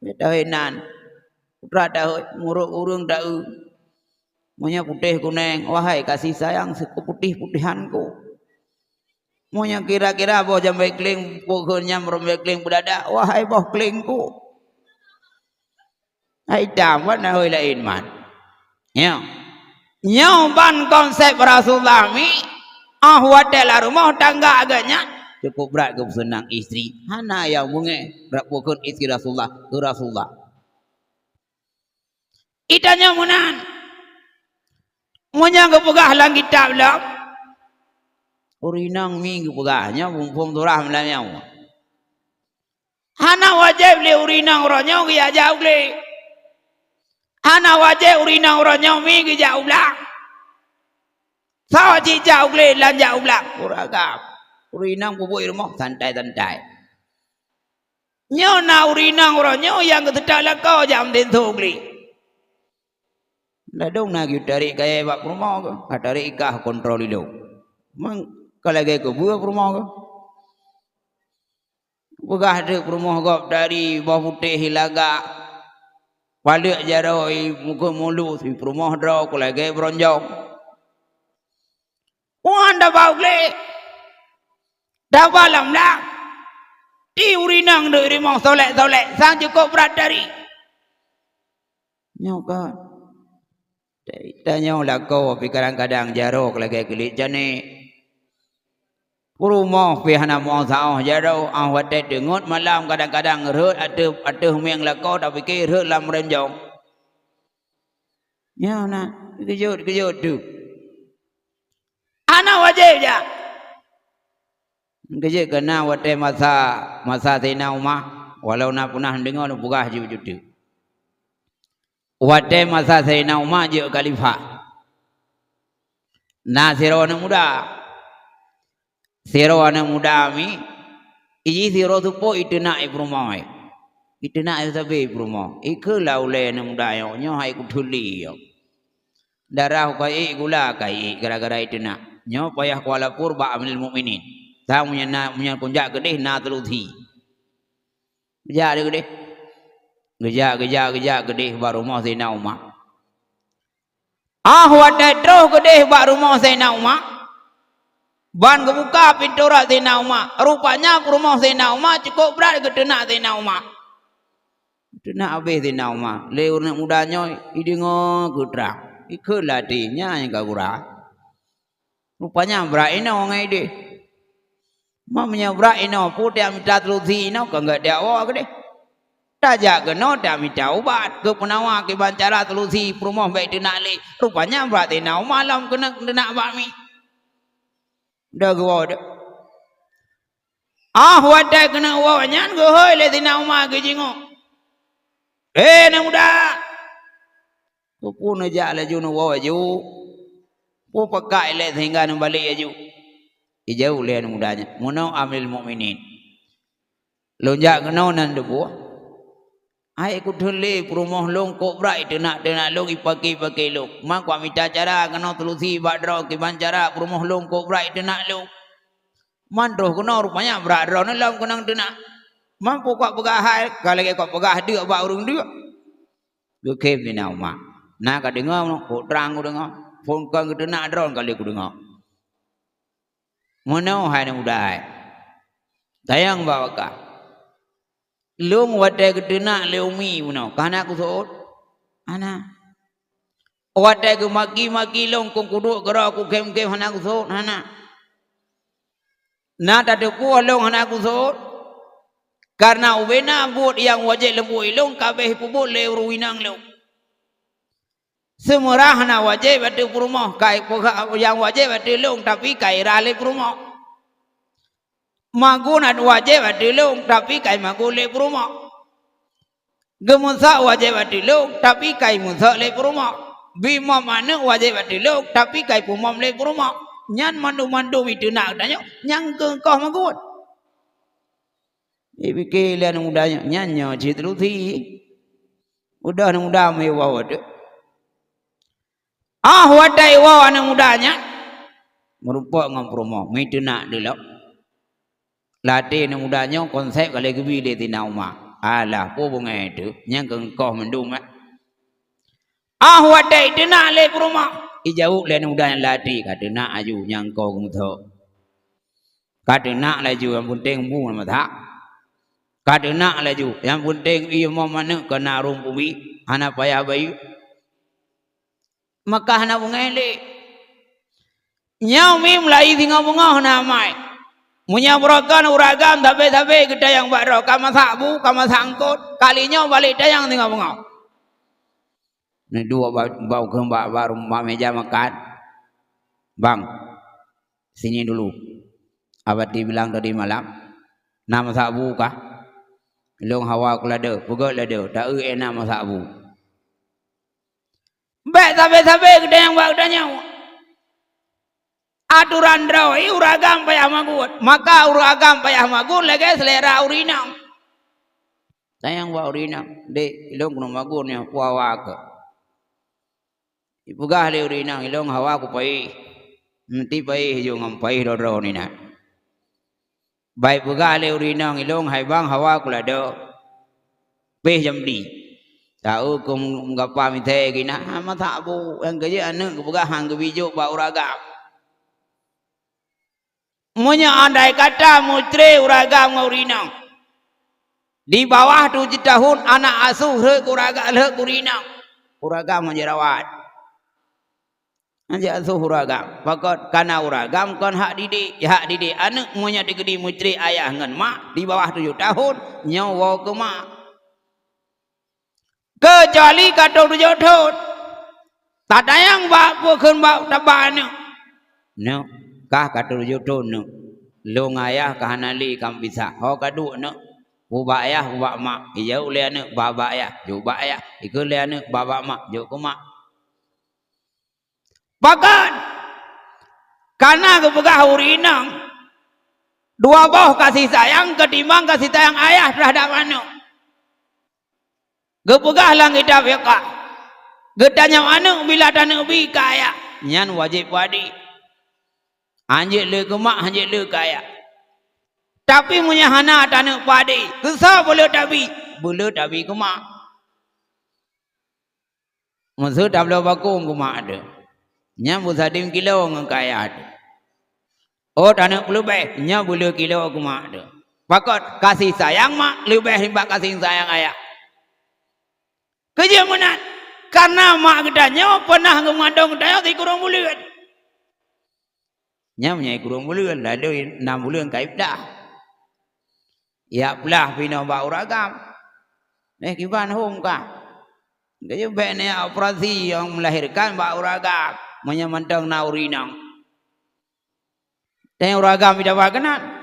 Bèk tahôi nan. Putra tahôi, murok ureueng taeu. Meunyoe putéh kunèng, "Wahai kasih sayang, seukeuputih-putihanku." Meunyoe kira-kira boh jambèe kleng, pokok nyan jambèe kleng beudada, "Wahai boh klengku." Hai itam, wan na hôi laén man. Nyoe. Nyoe ban konsep Rasulullah mi, 'oh watèe lam rumoh tangga geuh nyan, cukôp brat geupeuseunang istri. Hana nyang beungéh, brat pokon istri Rasulullah, keu Rasulullah. Itanyoe meunan. Meunyoe geupeugah lam kitab lom, ureueng inong mi geupeugah, nyoe muphom surah meunan nyoe. Hana wajéb lé ureueng inong uroe nyoe geujak-jak u glé. Hana wajéb ureueng inong uroe nyoe mi geujak u blang. Soe jijak u glé, lam jak u blang. Ureueng agam. Ureueng inong peubuet rumoh santai-santai. Nyoe na ureueng inong uroe nyoe nyang geuseutôt lakoe jak meutinso u glé. Ladôm na geutarek kayèe bak peurumoh geuh, ka tarek i kah kontrol ilông. Memang ka lagèe keubeue peurumoh geuh. Peugah teuk peurumoh gob tari boh putéh i lagak, paleuek jaroe i mukeue mulus, i peurumoh droe ku lagèe beuronjong. Wan daba u glé, daba lam blang. Di ureueng inong deuek rumoh solek-solek, sang cukôp brat tari. Nyoe ka. Tanyoe lakoe pih kadang-kadang jaroe lagèe keulék janék. Peurumoh pih hana meusaôh jaroe, 'oh watèe teungeut malam kadang-kadang rhot ateueh, ateueh mieng lakoe tapike rhot lam ranjong. Nyoe na, keujot-keujot tu. Hana wajéb jak. Keujeuet keu na watèe masa, masa Saidina Umar, walau na peunah neudeungoe neupeugah jeuet-jeuet teuk. Watèe masa Saidina Umar jeuet khalifah, na sidroe aneuk muda. Sidroe aneuk muda mi, iji sidroe seupôt iteunak i peurumoh. Iteunak sabe i peurumoh. Ikheun lah ulèe aneuk muda nyoe, nyoe hai kuthuli nyoe. Darah ka ék, gula ka ék gara-gara iteunak. Nyoe payah kualapor bak Amirul Mukminin. Sang meunyo na, meunyo kunjak keudeh na teulusi. Geujak lé keudeh. Geujak, geujak, geujak keudeh bak rumoh Saidina Umar. 'Oh watèe troh keudeh bak rumoh Saidina Umar, ban geubuka pintoe rot Saidina Umar. Rupanya peurumoh Saidina Umar cukôp brat geuteunak Saidina Umar. Teunak habéh Saidina Umar. Lé ureueng muda nyoe ideungoe keu trang. Ikheun lah até, nyan nyang ka gura. Rupanya brat inoe ngon ideh. Meunyoe brat inoe, peue tajak mita teulusi inoe, kon gét tajak woe keudeh. Tajak keunoe tajak mita ubat, geupeunawa kiban cara teulusi peurumoh bèk teunak lé. Rupanya brat Saidina Umar lom keuneuk teunak bak mi. Dah geuwoe deh. 'Oh watèe keuneuk woe nyan geuhôi lé Saidina Umar geujingok. "Hé aneuk muda! Keupeue neujak laju neuwoe aju? Peue pakak ilèe sehingga neubalek aju?" Ijaweueb lé aneuk muda nyan, "Meunoe Amirul Mukminin, lôn jak keunoe nan teupeue, Hai kuteun lé peurumoh lôn kok brat teunak-teunak lôn, ipake-pake lôn. Man kuat mita cara keunoe solusi bak droe kiban cara peurumoh lôn kok brat teunak lôn. Man troh keunoe rupanya brat droeneuh lom keunong teunak. Man peue kuat peugah hai, ka lagée kuat peugah deuk bak ureuëng deuk. Geukhem di na umak. Na ka deungoe, kok trang kudeungoe. Phon kon geuteunak droe ka lheueh kudeungoe. Meunoe hai aneuk muda hai. Tayang bak wakah. Lôn watée geuteunak lé umi bunoe, ka hana kuseuôt? Hana. Watée geumaki-maki lôn keu kuduek keudroe kukhém-khém hana kuseuôt? Hana. Na tateupeue lôn hana kuseuôt? Kareuna ubena buet nyang wajéb lôn buet lôn ka abéh peubuet lé ureuëng inong lôn. Seumeurah hana wajéb ateueh peurumoh, ka ipeugah nyang wajéb ateueh lôn, tapi ka irah lé peurumoh. Magun wajéb ateueh lôn, tapi ka imagun lé peurumoh. Geumeusok wajéb ateueh lôn, tapi ka imeusok lé peurumoh. Bimom aneuk wajéb ateueh lôn, tapi ka ipeumom lé peurumoh. Nyan mandum-mandum iteunak tanyoe nyang keu koh magun. Ipike lé aneuk muda nyoe, nyan nyoe cit ruti. Udah aneuk muda meuwoe teuh. Ah, watée iwoe aneuk muda nyan, meurumpok ngon peurumoh, miteunak deulok. Latée aneuk muda nyoe konsep ka lheueh geubi lé tina uma. Alah, peue beungéh teuh, nyang keu koh mandum, eh. Ah, watée iteunak lé peurumoh, ijaweueb lé aneuk muda nyan latée, ka teunak aju nyang koh geumeuthok. Ka teunak laju, nyang peunteng bu na masak. Ka teunak laju, nyang peunteng ié mom aneuk keu na rhueng peubi, hana payah bayeue. Maka hana beungéh lé. Nyoe mi meulayi singoh beungoh na amai. Meunyoe beurokon ureuëng agam sabe-sabe geutanyong bak droe, ka masak bu, ka masak eungkot, kali nyoe balek tanyong singoh beungoh. Neuduek bak, bak, bak, bak, bak méja makan. "Bang, sini dulu. Abati bilang tadi malam, na masak bu kah?" "Lôn hawa kuladée." "Peugét ladée, ta-eu ék na masak bu." Bék sabe-sabe geutanyong bak geutanyoe. Atoran droe ureuëng agam payah magun, maka ureuëng agam payah magun lagée seulera ureuëng inong. Tanyong bak ureuëng inong, "Dek, ilôn keuneuk magun nyoe, peue hawa keuh?" Ipeugah lé ureuëng inong, "Ilôn hawa kupayéh." Meuti payéh ju ngon payéh droe-droe nina. Bai peugah lé ureuëng inong, "Ilôn hai bang hawa kuladée." Péh jamdi. Ta-eu keu meugapa mithée gina, ha, masak bu, nyang keujeuet aneuk geupeugah han geubi jok bak ureuëng agam. Meunyoe andai kata meucre ureuëng agam ngon ureuëng inong, di bawah tujoh tahun aneuk asuh rhot keu ureuëng agam, rhot keu ureuëng inong, ureuëng agam han jirawat. Han jiasuh ureuëng agam. Pakon? Kareuna ureuëng agam kon hak didik, hak didik aneuk meunyoe teukeudi meucre ayah ngon mak di bawah tujoh tahun, nyoe woe keu mak. Keucuali ka troh tujoh thon. Tatanyong bak peue kheun bak taba aneuk. "Neuk, kah ka troh tujoh thon neuk. Lôn ayah ka hana lé kam bisa. Ho ka duek neuk? Ubak ayah, ubak mak." Ijaweueb lé aneuk, "Bak, bak ayah." Jok bak ayah. Ikheun lé aneuk, "Bak, bak mak." Jok keu mak. Pakon? Kareuna geupeugah ureuëng inong dua boh kasih sayang ketimbang kasih sayang ayah terhadap aneuk. Geupeugah lam kitab fiqah, geutanyong aneuk bila taneuk bi keu ayah, nyan wajéb peuadi. Hanjeuet le keu mak, hanjeuet le keu ayah. Tapi meunyoe hana taneuk peuadi, keu soe beuleueh tabi? Beuleueh tabi keu mak. Meuseu tabloe bakong keu mak teuh, nyan beusadum kilo ngon keu ayah teuh. Oh, taneuk peuleubeh, nyan beuleueh kilo keu mak teuh. Pakon? Kasih sayang mak leubeh nibak kasih sayang ayah. Keujeuet meunan, kareuna mak geutanyoe peunah geumeugandong geutanyoe sikureueng buleuen. Nyan meunyoe sikureueng buleuen, lalu nam buleuen ka iplah. Yak plah pih nyoe bak ureuëng agam. Eh, kiban hom kah? Geuyue bék na operasi nyang melahirkan bak ureuëng agam, meunyoe mantong na ureuëng inong. Teuh ureuëng agam idaba keunan.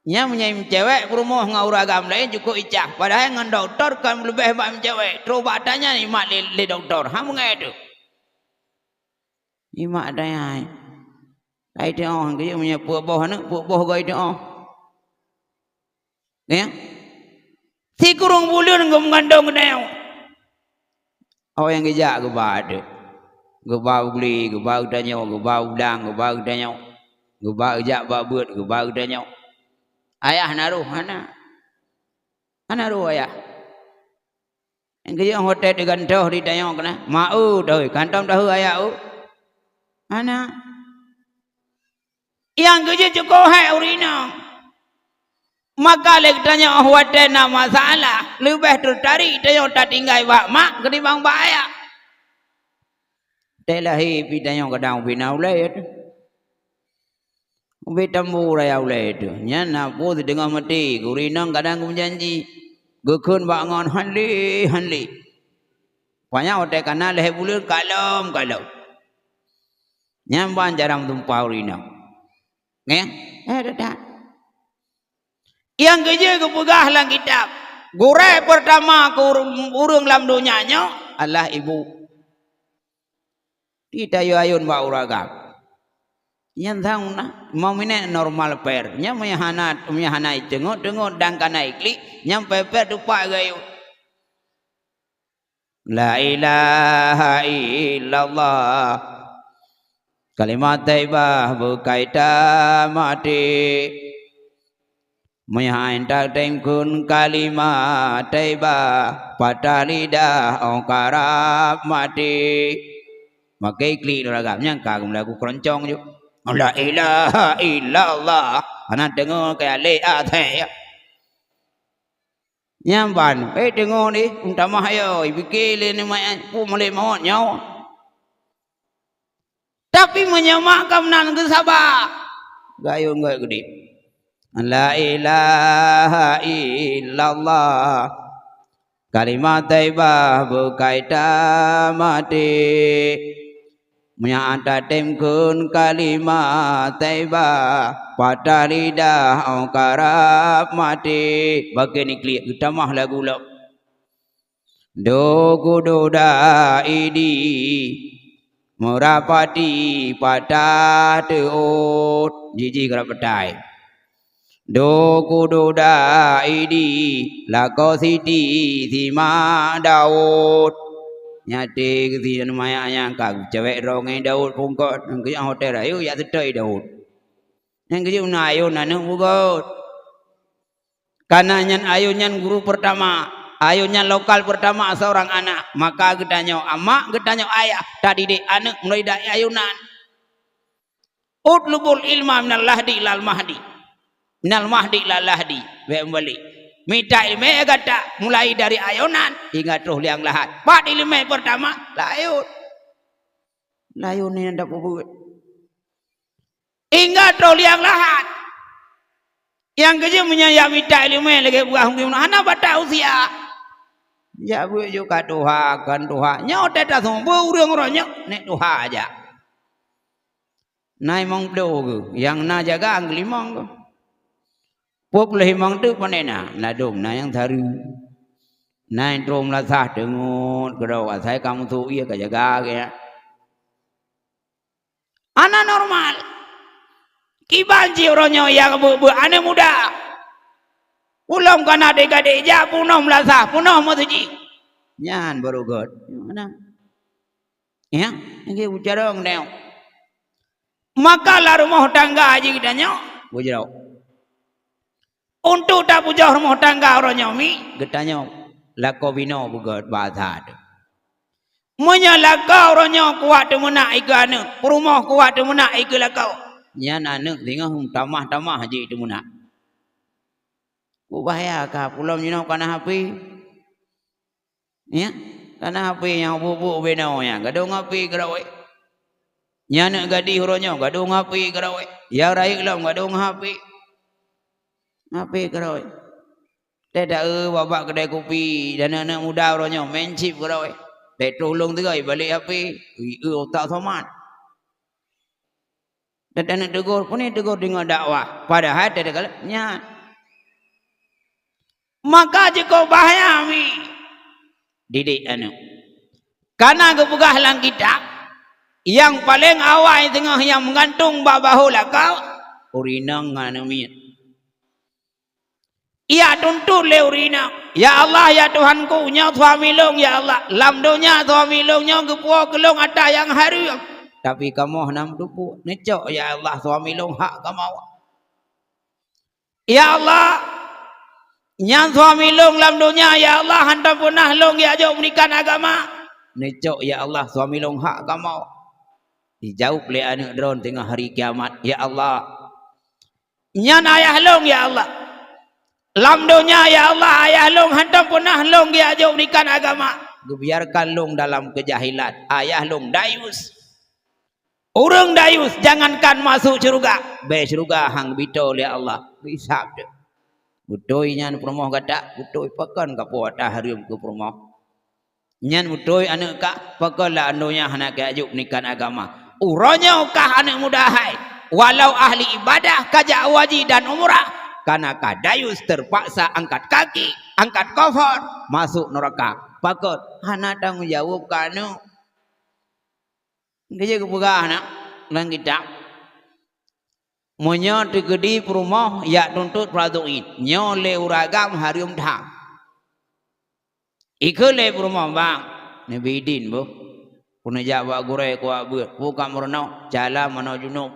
Nyan meunyoe meucewek peurumoh ngon ureuëng agam laén cukôp icah, padahai ngon dokto kon leubeh bak meucewek. Troh bak tanyan imat lé, lé dokto, "Ha, meungai teuh?" Imat tanyan. Ai teuh, oh, geuyue meunyoe peuet boh aneuk, peuet boh goe teuh, oh. Ya? Sikureueng buleuen geumeugandong geutanyoe. Awai nyang geujak geuba deuek. Geuba u glé, geuba geutanyoe, geuba u blang, geuba geutanyoe. Geuba geujak bak beuet, geuba geutanyoe. Ayah na roh hana. Hana roh ayah. Nyang geujak watèe teugantoh di tanyoe keunan, "Ma eu teuhôi, kantong teuhôi ayah eu?" Hana. Nyang geujeuet cukôp hék ureueng inong. Maka lé geutanyoe watèe na masalah, leubeh teutarik tanyoe tatinggai bak mak keutimbang bak ayah. Watèe lahé pih tanyoe kadang ubé na ulèe teuh. Ubé tambu raya ulèe teuh. Nyan na peue sideungoe maté, ureueng inong kadang geumeujanji. Geukheun bak ngon, "Han lé, han lé." Panyang watèe ka na lhèe buleuen, kalom, kalom. Nyan ban jarang tumpah ureueng inong. Nggih? Eh, dak, dak. Nyang keujeuet geupeugah lam kitab, gurèe peurtama keu ureueng, ureueng lam donya nyoe adalah ibu. Di tayue ayôn bak ureueng agam. Nyan sang na, meunyoe minék normal per. Nyan meunyoe hana, meunyoe hana iteungeut-teungeut dan ka na iklik, nyan per-per teupah geuayôn. La ilaha illallah. Kalimat thaibah beukai tamaté. Meunyoe han tatém kheun kalimat thaibah, patah lidah 'oh karab maté. Makai klik lôn agam nyang ka geumeudagu keuroncong ju. La ilaha illallah. Hana deungoe keu alé asèe. Nyan ban, eh, deungoe deh, meutamah ayo, ipike lé nyan meu'en, peue malèe mawöt nyoe. Tapi meunyoe mak ka meunan geusaba, gayôn gèt geudeh. La ilaha illallah. Kalimat thaibah beukai tamaté. Meunyoe han tatém kheun kalimat thaibah, patah lidah 'oh karab maté. Bak kheun iklik geutamah lagu lom. Dô kududa idi, meurapati patah teuôt, jiji karab peutai. Dô kududa idi, lakoe siti simak Daud. Nyaté geusinan maya nyang ka geucawèk droe ngon Daud pungkot, nyang keu nyang hotel rayeuk jak seutôt Daud. Nyang keu jeuet na ayôn aneuk beugot. Kana nyan ayôn nyan guru pertama, ayôn nyan lokal pertama seorang anak. Maka geutanyoe amak, geutanyoe ayah, tadidik aneuk mulai dari ayônan. "Utlubul ilma minal lahdi ilal mahdi, minal mahdi ilal lahdi." Bèk meubalek. Mita ileumèe gata mulai dari ayônan hingga troh liang lahat. Pat ileumèe pertama, lam ayôn. Lam ayôn nyan dap ubeuet. Hingga troh liang lahat. Nyang keu jeuet meunyoe jak mita ileumèe lagèe peugah ureueng hana batas usia. Jak beuet ju ka tuha, kon tuha. Nyoe teuh taseumeubeuet ureueng uroe nyoe, nèk tuha jak. Na limong ploh geuh, nyang na jaga keu limong geuh. Peuet ploh limong teuk pane na, na dum, na nyang sareue. Na nyang troh meulasah teungeut keudroe, asai ka meusu ie ka jaga geuh. Hana normal. Kiban cit uroe nyoe nyang beuet-beuet aneuk muda. Ulôn kana adik-adik jak peunoh meulasah, peunoh meuseujid. Nyan baru göt. Mana? Ya, lagèe ucarong nyoe. Maka lam rumoh tangga jih geutanyoe, bujroe. Untuk tapujoh rumoh tangga uroe nyoe mi, geutanyoe lakoe binoe beugöt bak that. Meunyoe lakoe uroe nyoe kuat teumeunak ikeue aneuk, peurumoh kuat teumeunak ikeue lakoe, nyan aneuk singoh tamah-tamah jih teumeunak. Peubahya ka, peulom jinoe kana hapé. Ya, kana hapé nyang bubuk binoe nyan, gadôh ngon hapé keudroe. Nyan aneuk gadih uroe nyoe, gadôh ngon hapé keudroe. Nyang rayeuk lom gadôh ngon hapé. Hapé keudroe. Teuh taeu bak-bak keudè kupi, dan aneuk muda uroe nyoe main chip keudroe. Teuh tulông teuga ibalek hapé, ieu utak somat. Dan aneuk teugor, peue teugor deungon dakwah, padahai teudeungon nyan. Maka jikôb bahya mi didik aneuk. Kana geupeugah lam kitab, nyang paleng awai teungoh nyang meugantung bak bahô lakoe, ureueng inong ngon aneuk miet. Ijak tuntot lé ureueng inong, "Ya Allah, ya Tuhanku, nyoe suami lôn, ya Allah. Lam donya suami lôn nyoe geupuwoe keu lôn ata nyang hareuem." Tapi kamoe hana meuteupeu, "Neucok, ya Allah, suami lôn hak kamoe." "Ya Allah, nyan suami lôn lam donya, ya Allah, hantom peunah lôn geujok meunikan agama." "Neucok, ya Allah, suami lôn hak kamoe." Dijaweueb lé aneuëk droe teungoh hari kiamat, "Ya Allah, nyan ayah lôn, ya Allah. Lam donya, ya Allah, ayah lôn hantom peunah lôn geujok meunikan agama. Geubiarkan lôn dalam keujahilan. Ayah lôn dayus." Ureuëng dayus jangankan masuk syeuruga, bèe syeuruga han geubito lé Allah, geuhisab teuh. "Beutôi nyan peurumoh gata?" "Beutôi." "Pakon kapuwoe ata hareuem keu peurumoh?" "Nyan beutôi aneuëk kah, pakon lam donya hana kajok meunikan agama?" Uroe nyoe kah aneuëk muda hai, walau ahli ibadah kajak haji dan umrah, kana kah dayus, teupaksa angkat kaki, angkat kofor, masuk neuraka. Pakon? Hana tanggong jaweueb kah aneuëk. Geujeuet geupeugah na lam kitab, "Meunyoe teukeudi peurumoh jak tuntot fardhu ain, nyoe lé ureuëng agam hareuem that." Ikheun lé peurumoh, "Bang, neubi idin boh. Keuneuk jak bak gurèe kuwak beuet, peue ka meurunoe cara manoe junub,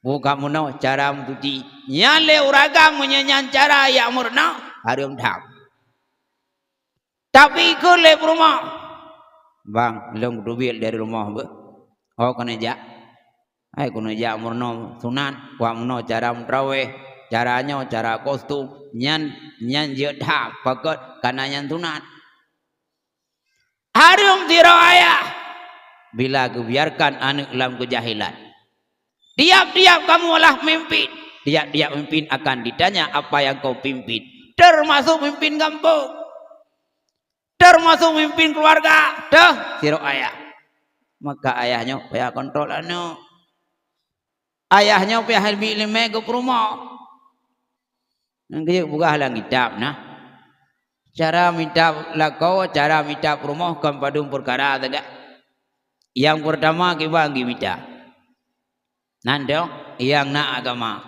peue ka meurunoe cara meusuci." Nyan lé ureuëng agam, meunyoe nyan cara jak meurunoe, hareuem that. Tapi ikheun lé peurumoh, "Bang, lôn kuteubiet dari rumoh beuh. Ho keuneuk jak?" "Hai, keuneuk jak meurunoe sunat, kuwak meurunoe cara meutraweh, cara nyoe, cara kostum." Nyan, nyan jeuet that, pakon? Kana nyan sunat. Hareuem sidroe ayah bila geubiarkan aneuëk lam keujahilan. Tiap-tiap kamoe lah mimpin, tiap-tiap mimpin akan ditanya apa yang kau pimpin, termasuk mimpin gampông, termasuk mimpin keuluwarga, teuh sidroe ayah. Maka ayah nyoe payah kontrol aneuëk. Ayah nyoe payah bi ileumèe keu peurumoh. Nyang geuyue peugah lam kitab na. Cara mita lakoe, cara mita peurumoh kon padum peukara sagai. Nyang peurtama kiban geumita. Nan dong, nyang na agama.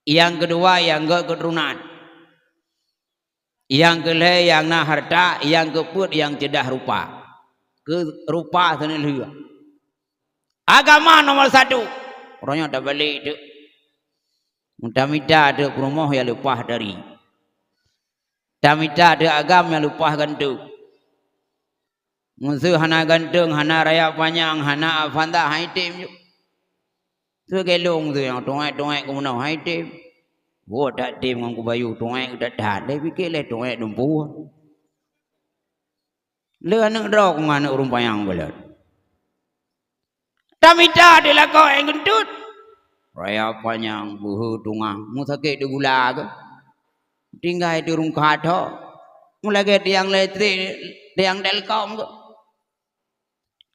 Nyang keudua, nyang gèt keuturonan. Nyang keulhèe, nyang na hareuta, nyang keupeuet, nyang ceudah rupa. Keu rupa seuneulheueh. Agama nomor satu. Uroe nyoe tabalek teuk. Tamita teuk peurumoh nyang leupah tari. Tamita teuk agam nyang leupah gantung. Meuseu hana gantung, hana raya panyang, hana Avanza, han item ju. Seugelong tu nyang tungèk-tungèk keu meunoe, han item. Buet that tem ngon kubayu tungèk that-that, lé pike lé tungèk dumpeue. Lé aneuëk droe ngon aneuëk ureuëng panyang gohlom. Tamita di lakoe nyang geuntut. Raya panyang, beuhe tungah, meusakét di gula keuh. Tinggai di rungkat ho. Meulagèe tiang listrik, tiang telkom keuh.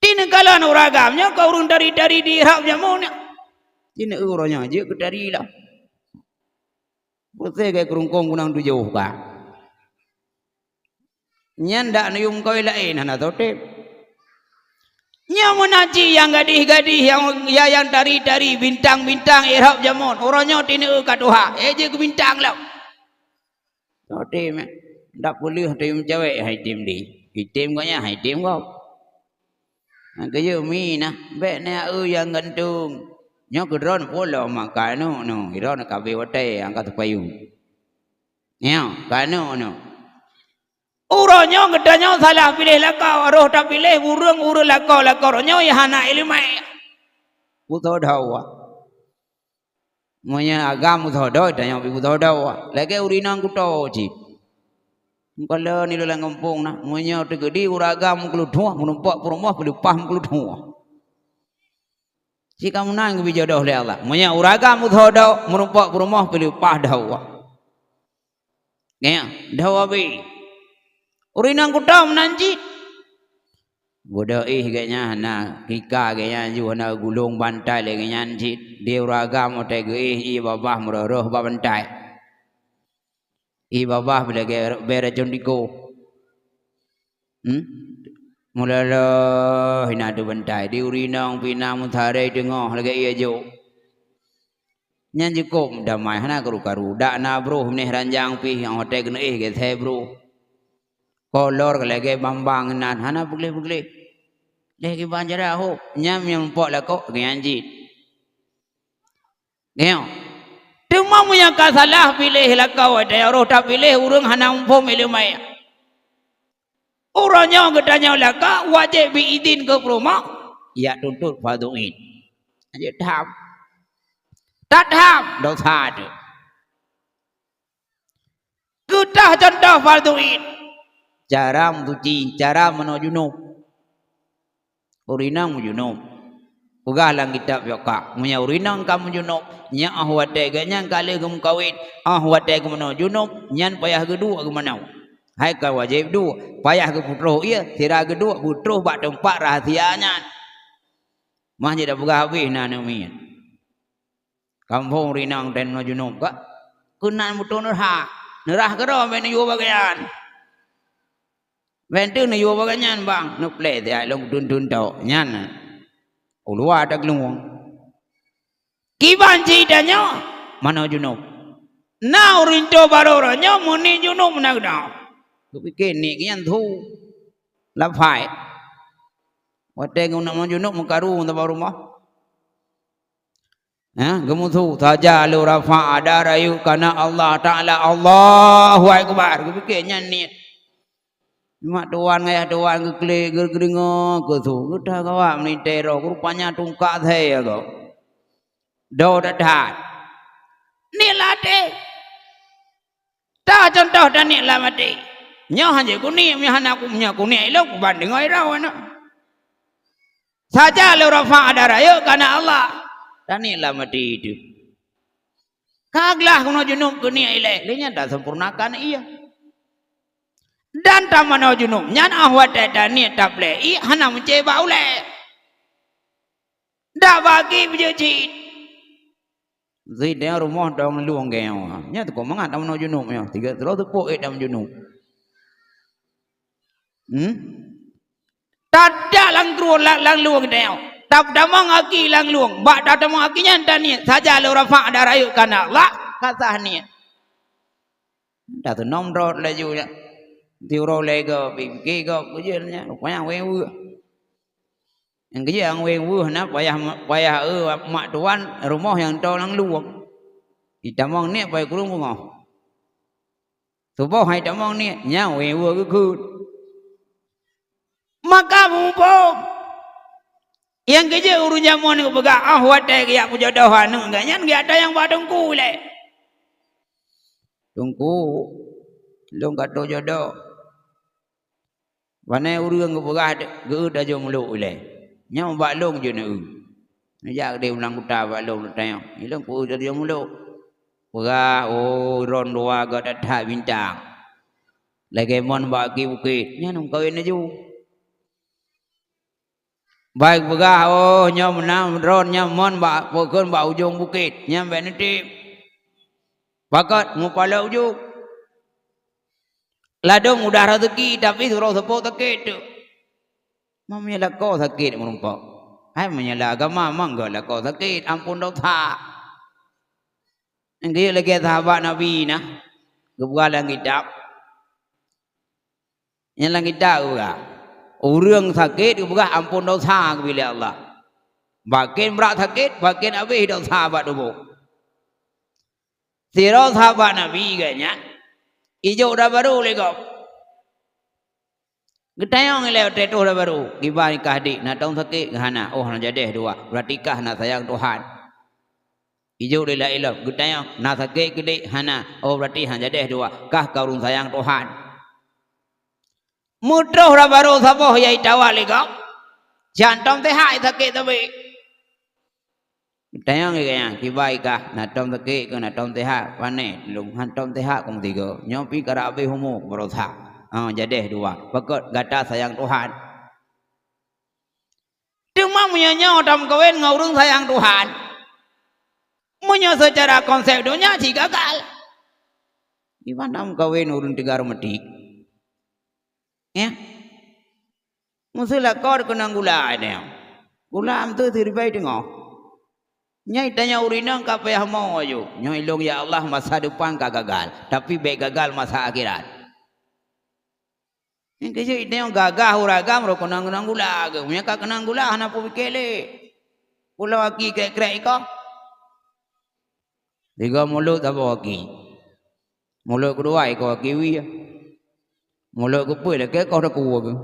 Tineuk kalon ureuëng agam nyoe keu ureuëng tari-tari di rab jameun nyoe. Tineuk uroe nyoe jeuet keu tari lah. Putih keu keurungkong gunong tujoh ka. Nyan dak neuyue meukawen laén hana totém. Nyoe meunan cit nyang gadih-gadih nyang, nyang, nyang tari-tari bintang-bintang irab jameun. Uroe nyoe tineuk ka tuha, eh jeuet keu bintang lom. Totém, eh. Dak peuleueh tém cewek hai tem di. Item gobnyan hai tem gob. Nyang keujeuet mi nah, bèk na eu nyang gantung. Nyoe keu droeneuh pulo maka nu, nu, droeneuh ka abéh watèe angka teupayu. Nyoe, ka nu, nu. Uroe nyoe geutanyoe salah piléh lakoe, roh tapiléh ureuëng-ureuëng lakoe-lakoe roh nyoe nyang hana iéleumé. Beutôi dawa. Meunyoe agam beutôi dawa, tanyoe pih beutôi dawa. Lagèe ureuëng inong kuto cit. Meukalon ilôn lam gampông na, meunyoe teukeudi ureuëng agam meukeuluthoh, meurumpok peurumoh peuleupah meukeuluthoh. Cit ka meunan geubi jodoh lé Allah. Meunyoe ureuëng agam meukeudeuh, meurumpok peurumoh peuleupah deuh Allah. Nyan, deuh Abi. Ureuëng inong kuto meunan cit. Bodoh éh gobnyan hana, kika gobnyan ju hana gulong bantai lé gobnyan cit. Di ureuëng agam watèe geuéh ié babah meurôh-rôh bak bantai. Ié babah bèe lagèe bèe racôn tiko. Hmm? Meuloloh hina teubantai. Di ureuëng inong pih na meusaré teungoh lagèe ié jok. Nyan jikôb damai, hana karu-karu. Dak na broh meunéh ranjang pih nyang watèe keuneuk éh geuthèe broh. Kolor lagèe bambang nan, hana peugleh-peugleh. Lheuh kiban cara hôb, nyan nyang muphom lakoe nyan jih. Nyoe. Teuma meunyoe ka salah piléh lakoe, watèe roh tapiléh ureueng hana muphom ileumèe. Uroe nyoe geutanyoe lakoe wajéb bi idin keu peurumoh, ya tuntut fardhu ain. Aja tham. Tatham dosa teuh. Keutah cuntoh fardhu ain. Cara meusuci, cara meunoe junub. Ureueng inong meujunub. Peugah lam kitab fiqah, meunyoe ureueng inong ka meujunub, nyan 'oh watèe geuh nyan ka lheueh geumeukawen, 'oh watèe geumeunoe junub, nyan payah geuduek geumeunoe. Hai ka wajéb duek, payah geupeutroh ié, sira geuduek beutroh bak teumpat rahsia nyan. Mah jeuet tapeugah habéh na aneuk miet. Kamoe ureueng inong watèe meunoe junub ka keunan meutueng neurhah. Neurhah keudroe bèk neuyue bak gobnyan. Bèk teuh neuyue bak gobnyan, bang, neuplèh siat lôn kutun-tun tok nyan. Uluwa tageuluwong. Kiban cit tanyoe meunoe junub. Na ureueng toe barô uroe nyoe meuniet junub meunan keudroe. Geupike niet nyan su. Lafai. Watèe geuneuk meunoe junub meukaru teubak rumoh. Ha, geumeusu, "Saja lôn rafa' dara rayeuk kana Allah Taala, Allahu Akbar." Geupike nyan niet. Mak tuan ngayah tuan geuklik geudeungoe keu su. Geutanyoe gawat meulintèe droe, rupanya tungka thèe gob. Do that-that. Niet lam até. Tacuntoh taniet lam até. Nyoe hana kuniet, nyoe hana ku-, nyoe kuniet ilôn kuban deungoe droe nyoe. Saja lôn rafa' dara rayeuk kana Allah. Taniet lam até teuh. Ka glah keunoe junub keuniet ilèe, lé nyan tasampoerenakan ié. Dan tameunoe junub nyan 'oh watèe taniet taplèh ié hana meucé bak ulèe. Dak bagi beujeuet cit. Zit nyoe rumoh dong lueng geuh nyoe. Nyan teuka mangat tameunoe junub nyoe. Tiga teupok ék tameunoe junub. Hmm? Tadak lam krueng la-, lam lueng geutanyoe. Tatamong aki lam lueng. Bak tatamong aki nyan taniet. Saja lôn rafa' dara rayeuk kana Allah. Ka sah niet. Dah teunom rot laju nyan. Tiuroe lé gob, pike gob, kujeuet nyan. Rupanya wéng weueh. Nyang keujeuet nyang wéng weueh na payah, payah, eh, mak tuan rumoh nyang toe lam lueng. Itamong niet payah kureueng beungoh. Suboh hai tamong niet, nyan wéng weueh geukheun. Maka muphom. Nyang keujeuet ureueng jameun nyoe peugah, "Ah, watèe geujak peujodoh aneuk geuh nyan, geujak tanyong bak teungku ilèe." "Teungku, lôn ka toe jodoh." Pane ureueng geupeugah geuh tajoh mulok ilèe. Nyoe bak lôn jeuet neueu. Neujak keudeh ulang kuta bak lôn tanyong. Ilôn kueu tajoh mulok. Peugah, "Oh, droen dua gata that bintang. Lagèe mon bak aki bukét." Nyan meukawen laju. Bai peugah, "Oh, nyoe meunan droen nyoe mon bak, peukon bak ujong bukét." Nyan bèk neutip. Pakot mupaloe ujong. Ladôm mudah raseuki, tapi sidroe seupôt sakét teuh. Meunyoe lakoe sakét meurumpok. Hai meunyoe lam agama, mangga lakoe sakét, ampôn dosa. Nyang geuyue lagèe sahabat Nabi na, geupeugah lam kitab. Nyang lam kitab geupeugah, ureueng sakét geupeugah ampôn dosa geubri lé Allah. Maken brat sakét, maken abéh dosa bak tuboh. Sidroe sahabat Nabi geuh nyan, ijok dara barô lé gob. Geutanyong ilèe watèe troh dara barô, "Kiban kah dik, na tom sakét?" "Hana." "Oh, hana jadèh dua. Berarti kah na sayang Tuhan." Ijok lé laén lom, geutanyong, "Na sakét keu dik?" "Hana." "Oh, berarti hana jadèh dua. Kah ka ureueng sayang Tuhan." Meutroh dara barô saboh nyang itawa lé gob, "Jan tom teuhah sakét sabé." Tanyong lé gobnyan, "Kiban kah, na tom sakét keu na tom teuhah?" "Pane lôn han tom teuhah keu meusigoe. Nyoe pih karab abéh umu keu baroesa. Ah, jadèh dua. Pakot gata sayang Tuhan." Teuma meunyoe nyoe tameukawen ngon ureueng sayang Tuhan, meunyoe seucara konsep donya cit gagal. Di mana meukawen ureueng teuga reumatik? Ya. Meuseu lakoe keunong gula nyoe. Gula meuseu siribèe teungoh. Nyan tanyoe ureueng inong ka payah mo aju. Nyoe ilong ya Allah masa depan ka gagal, tapi bèk gagal masa akhirat. Nyang keuh jeuet tanyoe gagah ureueng agam rot keunong-keunong gula geuh. Meunyo ka keunong gula hana peupiké lé. Pulo aki krek-krek iko. Tiga mulot saboh aki. Mulot keudua iko aki wie. Mulot keupeuet lakèe koh takue geuh.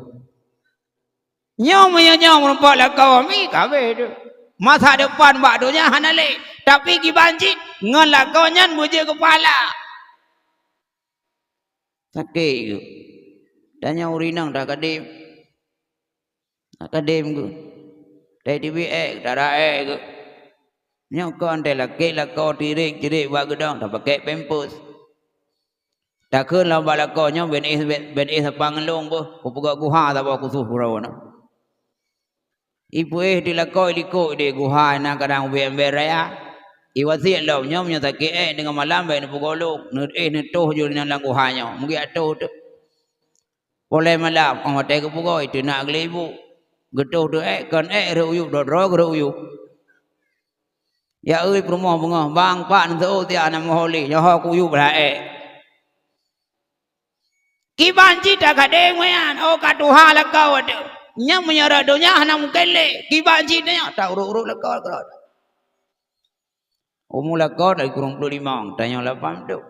Nyoe meunyoe nyoe meurumpok lakoe mi kabeh tu. Masa depan bak donya hana lé, tapi kiban cit ngon lakoe nyan beujeuet keu pahala. Sakét geuh. Tanyoe ureueng inong takadém. Takadém geuh. Tai teubiet èk, tara èk geuh. Nyoe kon tai lakèe lakoe tirék-tirék bak geudong tapakèk pampers. Takheun lom bak lakoe nyoe bèk éh, bèk éh sapang ngeulong beuh, kupeugöt guha saboh khusos uroe nyoe. Ipeuéh di lakoe likot di guha na kadang ubé-ubé raya. Iwasiet lom nyoe meunyoe sakét èk deungon malam bèk neupeugoe lôn, neuéh neutoh ju lam guha nyoe, meugiak toh teuk. Polé malam, 'oh watèe geupeugoe teunak geulibu. Geutoh teuh èk, kon èk rhot uyueb, droe-droe geurhot uyueb. Ya ui peurumoh beungoh, bang, pak neuseuôt tiak aneuk moho lé, nyoe ho kuyueb blah èk. Kiban cit takadém nyan, oh ka tuha lakoe teuh. Nyan meunyoe rot donya hana mungken lé, kiban cit nyoe taurot-urot lakoe keudroe. Umu lakoe dari kureueng ploh limong, tanyoe lapan ploh.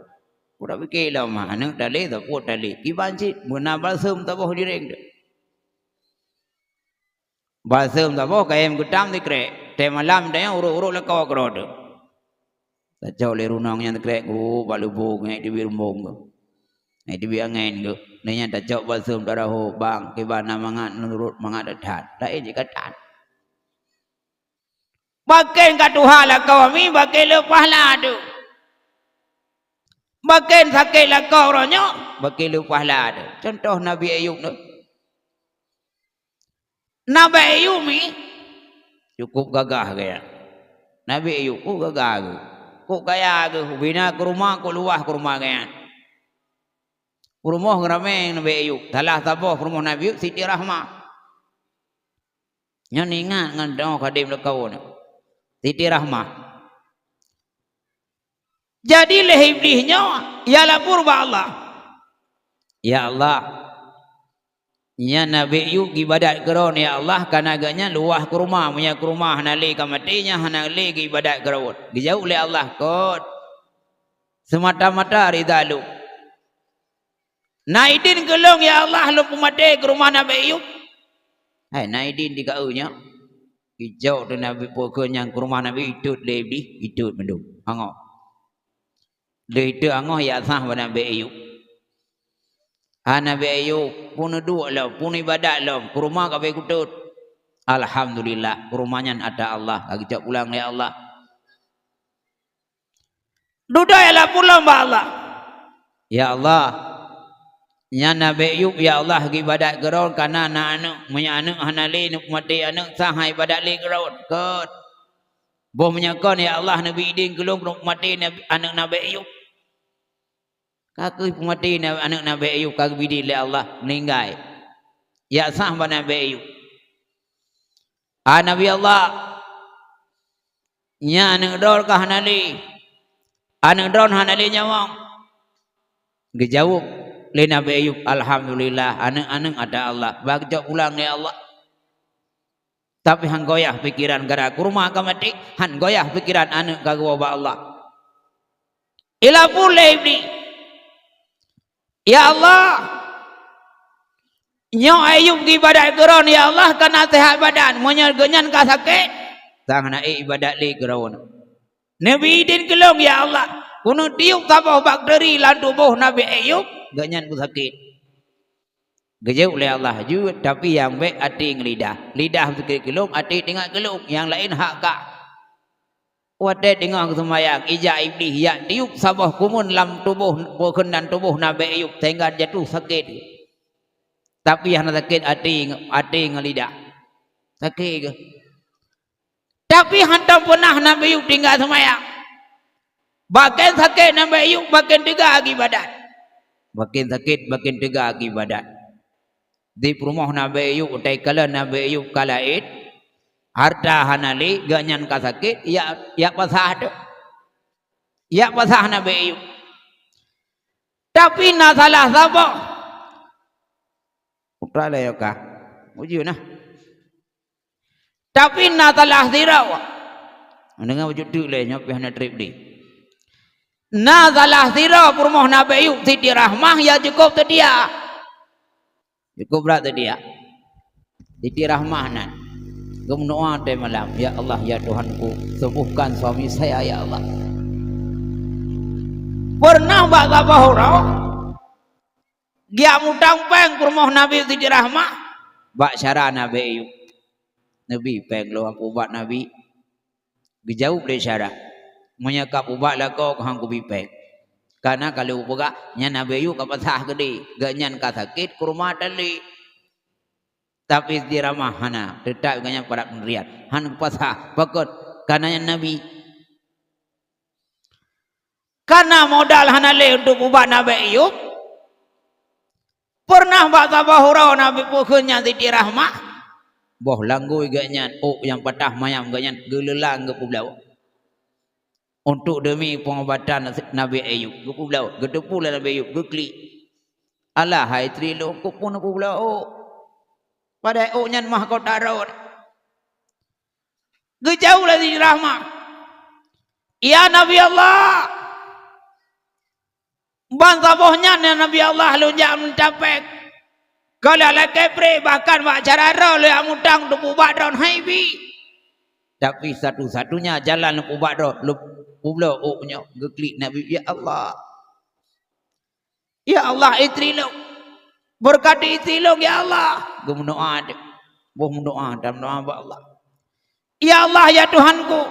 Udah piké lom, aneuk talé, sapeue talé. Kiban cit, beuna balsem saboh direng teuh. Balsem saboh kayém geutam sikrek. Tée malam tanyoe urot-urot lakoe keudroe teuh. Tacok lé runong nyan sikrek, geuh bak lubong, ngék teubiet rumbong geuh. Ngék teubiet angén geuh. Lé nyan tacok balsem taraho, bang, kiban na mangat, nurot mangat that-that. Laén jih ka that. Bakén ka tuha lakoe mi, bakén le pahala teuh. Bakén sakét lakoe uroe nyoe, bakén le pahala teuh. Contoh Nabi Ayub nyoe. Nabi Ayub mi cukup gagah gaya. Nabi Ayub, oh, gagah geuh. Kok kaya geuh, ubina keu rumoh, kok luwah keu rumoh gaya. Peurumoh ramé Nabi Ayub. Salah saboh peurumoh Nabi Ayub, Siti Rahmah. Nyan ingat ngon doa khadém lakoe nyoe. Siti Rahmah. Jadi lé Iblih nyoe, ya lapor bak Allah. Ya Allah, nyan Nabi Ayub geuibadat keu droen, ya Allah, kana geuh nyan luwah keu rumoh, meunyoe keu rumoh hana lé ka maté, nyan hana lé geuibadat keu droen. Geujaweueb lé Allah, kon. Seumata-mata ridha lôn. Na idin keu lôn, ya Allah, lôn peumaté keu rumoh Nabi Ayub? Hai, na idin di kaeu nyoe? Ijok teuh Nabi peukeue nyang keu rumoh Nabi itot lé Iblih, itot mandum. Hangoh. Lheueh itot hangoh, ya sah bak Nabi Ayub. Ha Nabi Ayub, pun neuduek lom, pun ibadat lom, keu rumoh ka bèk kutot. Alhamdulillah, keu rumoh nyan atra Allah, ka geucok pulang lé Allah. Dudoe ya lapor lom bak Allah. Ya Allah, nyan Nabi Ayub, ya Allah, geuibadat keu droen kana na aneuk. Meunyoe aneuk hana lé, neupeumaté aneuk, sah ibadat lé keu droen. Kon. Boh meunyoe kon, ya Allah, neubi idin keu lôn neupeumaté Nabi, aneuk Nabi Ayub. Ka keuh peumaté na-, aneuk Nabi Ayub ka geubri idin lé Allah, meuninggai. Ya sah bak Nabi Ayub. Ah, Nabi Allah, nyan aneuk droen ka hana lé. Aneuk droen hana lé nyawöng. Geujaweueb lé Nabi Ayub, "Alhamdulillah, aneuk-aneuk atra Allah, bak geucok pulang lé Allah." Tapi han goyah pikeran gara keu rumoh ka maté, han goyah pikeran aneuk ka geuwoe bak Allah. Ilapor lé Iblih, "Ya Allah, nyoe Ayub geuibadat keu droen, ya Allah, kana seuhat badan. Meunyoe geuhnyan ka sakét, sang hana ék ibadat lé keu droen. Neubi idin keu lôn, ya Allah, keuneuk tiup saboh bakteri lam tuboh Nabi Ayub, geuhnyan beusakét." Geujaweueb lé Allah, "Jeuet, tapi nyang bèk até ngon lidah. Lidah beusakét keu lôn, até teuingat keu lôn, nyang laén hak kah." Watèe teungoh geuseumayang, ijak Iblih jak tiup saboh kumeun lam tuboh, beukeun lam tuboh Nabi Ayub sehingga jatuh sakét. Tapi hana sakét até, até ngon lidah. Sakét geuh. Tapi hantom peunah Nabi Ayub tinggai seumayang. Bakén sakét Nabi Ayub, bakén teuga geuibadat. Bakén sakét, bakén teuga geuibadat. Di peurumoh Nabi Ayub, utai kalon Nabi Ayub ka laén, Harta hana lé, geuh nyan ka sakét, jak, jak pasah teuh. Jak pasah Nabi Ayub. Tapi na salah saboh. Putra lé ka. Uji nah. Tapi na salah sidroe. Mendengar wujud tu lé nyoe pih hana trép di. Na salah sidroe peurumoh Nabi Ayub, Siti Rahmah, ya cukup seutia. Cukup brat teudiak. Siti Rahmah nan. Geumeudoa watèe malam, "Ya Allah, ya Tuhanku, sembuhkan suami saya, ya Allah." Pernah bak saboh uroe, geujak mutang péng peurumoh Nabi Siti Rahmah. Bak syedara Nabi Ayub. "Nabi, péng lôn, peue ubat Nabi?" Geujaweueb lé syedara, "Meunyoe ka peuubat lakoe, keuh han kubi péng. Kareuna ka lheueh peugah, nyan Nabi Ayub ka pasah keudéh, gobnyan ka sakét, kurma tan lé. Tapi Siti Rahmah hana, teutab gobnyan padat peundirian, han geupasah. Pakon? Kareuna nyan Nabi." Kareuna modal hana lé untuk peuubat Nabi Ayub, pernah bak saboh uroe Nabi peukheun nyan Siti Rahmah, boh langgôi gobnyan, ôk nyang patah mayam gobnyan geuleulang geupeubloe. Untuk demi peungobatan Nabi Ayub, geupeubloe, geuteupeue lé Nabi Ayub, geuklik. "Alah hai istri lôn, keupeue neupeubloe ôk? Padahai ôk nyan mahkota droe." Geujaweueb lé Siti Rahmah, "Ya Nabi Allah, ban saboh nyan ya Nabi Allah lôn jak minta péng. Ka lheueh lakèe pré, bahkan bak syedara droe lôn jak mutang untuk peuubat droe, han ibi. Tapi satu-satunya jalan peuubat droe, lôn peubloe ôk nyoe." Geuklik Nabi, "Ya Allah." "Ya Allah, istri lôn. Beureukat di istri lôn, ya Allah." Geumeudoa teuh. Boh meudoa, dan meudoa bak Allah. "Ya Allah, ya Tuhanku.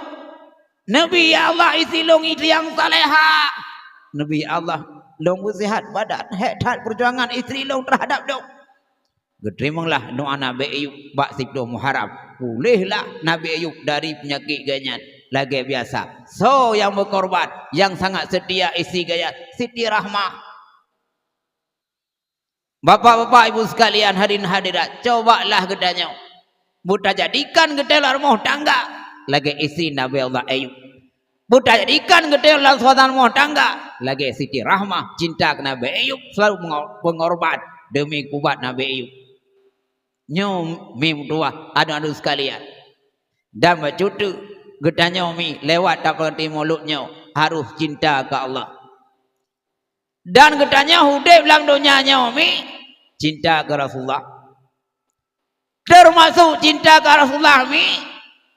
Nabi, ya Allah, istri lôn istri nyang salehah." "Nabi, ya Allah, lôn peusihat badan, hék that peujuangan istri lôn teuhadap lôn." Geuteurimonglah doa Nabi Ayub bak siplôh Muharram. Puléhlah Nabi Ayub dari peunyakét gobnyan lagèe biasa. Soe nyang meukorban, nyang sangat seutia istri gobnyan? Siti Rahmah. Bapak-bapak, ibu sekalian, hadirin hadirat, cobalah geutanyoe beutajadikan geutanyoe lam rumoh tangga lagèe istri Nabi Allah Ayub. Beutajadikan geutanyoe lam suasana rumoh tangga lagèe Siti Rahmah, cinta keu Nabi Ayub, selalu mengor-, pengorban demi peuubat Nabi Ayub. Nyoe mi meutuwah, aneuk-aneuk sekalian. Dan bacut teuk geutanyoe mi lewat tapeureuti mulod nyoe harôh cinta keu Allah. Dan geutanyoe udép lam donya nyoe mi cinta keu Rasulullah. Teumasok cinta keu Rasulullah mi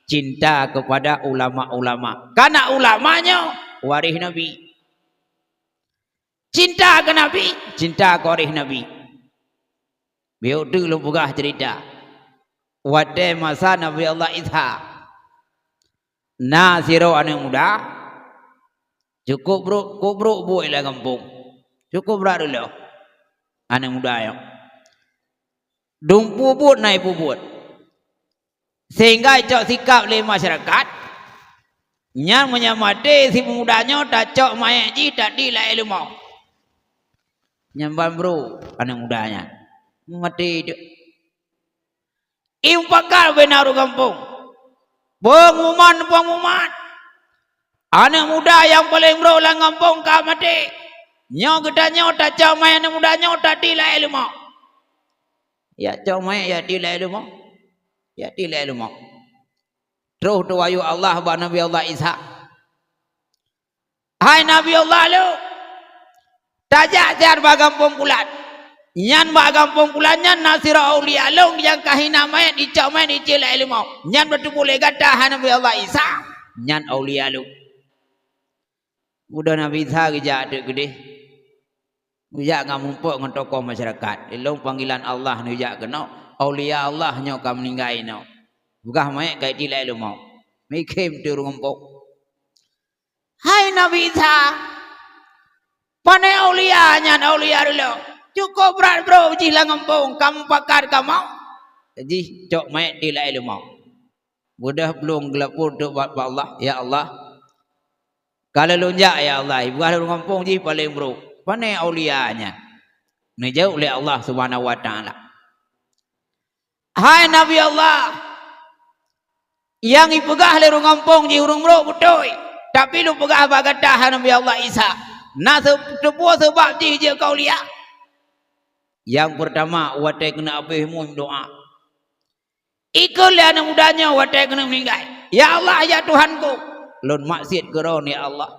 cinta kepada ulama-ulama. Karena ulama nyoe waréh Nabi. Cinta keu Nabi, cinta keu waréh Nabi. Biyeu teuk lôn peugah ceurita. Watèe masa Nabi Allah Isa, na sidroe aneuk muda, cukup brok, cukup brok buet lam gampông. Cukup brat reuloh aneuk muda nyoe. Dum peubuet na peubuet. Sehingga icok sikap lé masyarakat, nyan meunyoe maté si peumuda nyoe, tacok manyét jih tadi lam aèng leumo. Nyan ban brok aneuk muda nyan. Maté teuk. Ié mupakat bubena ureueng gampông. Peungumuman, peungumuman. Aneuk muda nyang paleng brok lam gampông ka maté. Nyoe geutanyoe tacok manyét aneuk muda nyoe tadi lam aèng leumo. Jak cok manyét, jak di lam aèng leumo. Jak di lam aèng leumo. Troh teuwahyu Allah bak Nabi Allah Isa. Hai Nabi Allah Lut, tajak siat bak gampông pulan. Nyan bak gampông pulan nyan na sidroe aulia lôn nyang ka hina manyét, icok manyét, icok lam aèng leumo. Nyan beuteupeue lé gata, hai Nabi Allah Isa, nyan aulia lôn. Udah Nabi Isa geujak teuk keudeh. Geujak ngon muphom ngon tokoh masyarakat. Ilôn panggilan Allah neujak keunoe, aulia Allah nyoe ka meuninggai inoe. Peugah manyét ka di lam aèng leumo. Mikhém teuk ureueng gampông. Hai Nabi Isa, pane aulia nyan aulia reuloh? Cukup brat brok jih lam gampông, ka mupakat kamoe. Jih cok manyét di lam aèng leumo. Beudôh plueng geulapor teuk bak, bak Allah, "Ya Allah, ka lôn jak, ya Allah, ipeugah lôn gampông jih paleng brok. Pane aulia nyan?" Neujaweueb lé Allah Subhanahu wa Taala, "Hai Nabi Allah, Nyang ipeugah lé ureuëng gampông jih ureuëng brok beutôi, tapi lôn peugah bak gata hai Nabi Allah Isa, na seu-, teupeue sabab jih jeuet keu aulia? Nyang peurtama, watée keuneuk abéh meudoá. Ikheun lé aneuëk muda nyoe watée keuneuk meuninggai, "Ya Allah, ya Tuhanku, lôn maksiet keu Droeneuh, ya Allah.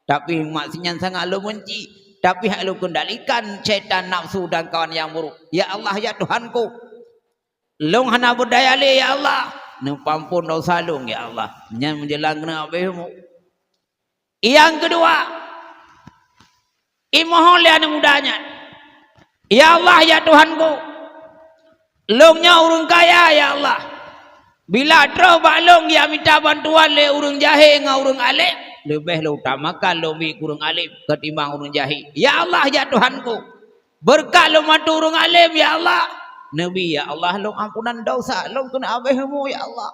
Tapi maksiet nyan sangat lôn beunci, tapi hana lôn kendalikan syaitan, nafsu dan kawan nyang buruk. Ya Allah, ya Tuhanku, lôn hana beudaya lé, ya Allah. Neupeuampôn desya lôn, ya Allah." Nyan menjelang keuneuk abéh umu. Nyang keudua, imohon lé aneuëk muda nyan, "Ya Allah, ya Tuhanku, lôn nyoe ureuëng kaya, ya Allah. Bila troh bak lôn geumita bantuan lé ureuëng jahé ngon ureuëng além, leubeh lôn utamakan lôn bri keu ureuëng além ketimbang ureuëng jahé. Ya Allah, ya Tuhanku, beureukat lôn bantu ureuëng além, ya Allah. Neubri, ya Allah, lôn ampunan desya, lôn keuneuk abéh umu, ya Allah."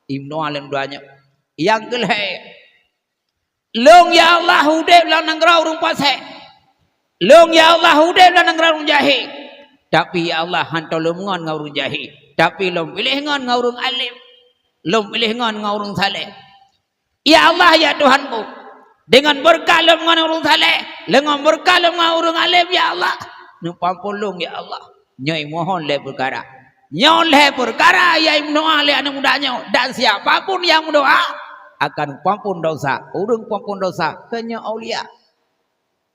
Imeudoá lé aneuëk muda nyoe. Nyang keulhée, "Lôn, ya Allah, udeb lam nanggroe ureuëng pasék. Lôn, ya Allah, udeb lam nanggroe ureuëng jahé. Tapi, ya Allah, hántom lôn ngon ngon ureuëng jahé. Tapi lôn piléh ngon ngon ureuëng além. Lôn piléh ngon ngon ureuëng saleh. Ya Allah, ya Tuhanku, deungon beureukat lôn ngon ureuëng saleh, deungon beureukat lôn ngon ureuëng além, ya Allah, neupeuampôn lôn, ya Allah." Nyoe imohon lhée peukara. Nyoe lhée peukara nyang imeudoá lé aneuëk muda nyoe, dan siapa pun nyang meudoá akan peuampôn desya. Ureuëng peuampôn desya keu nyoe aulia.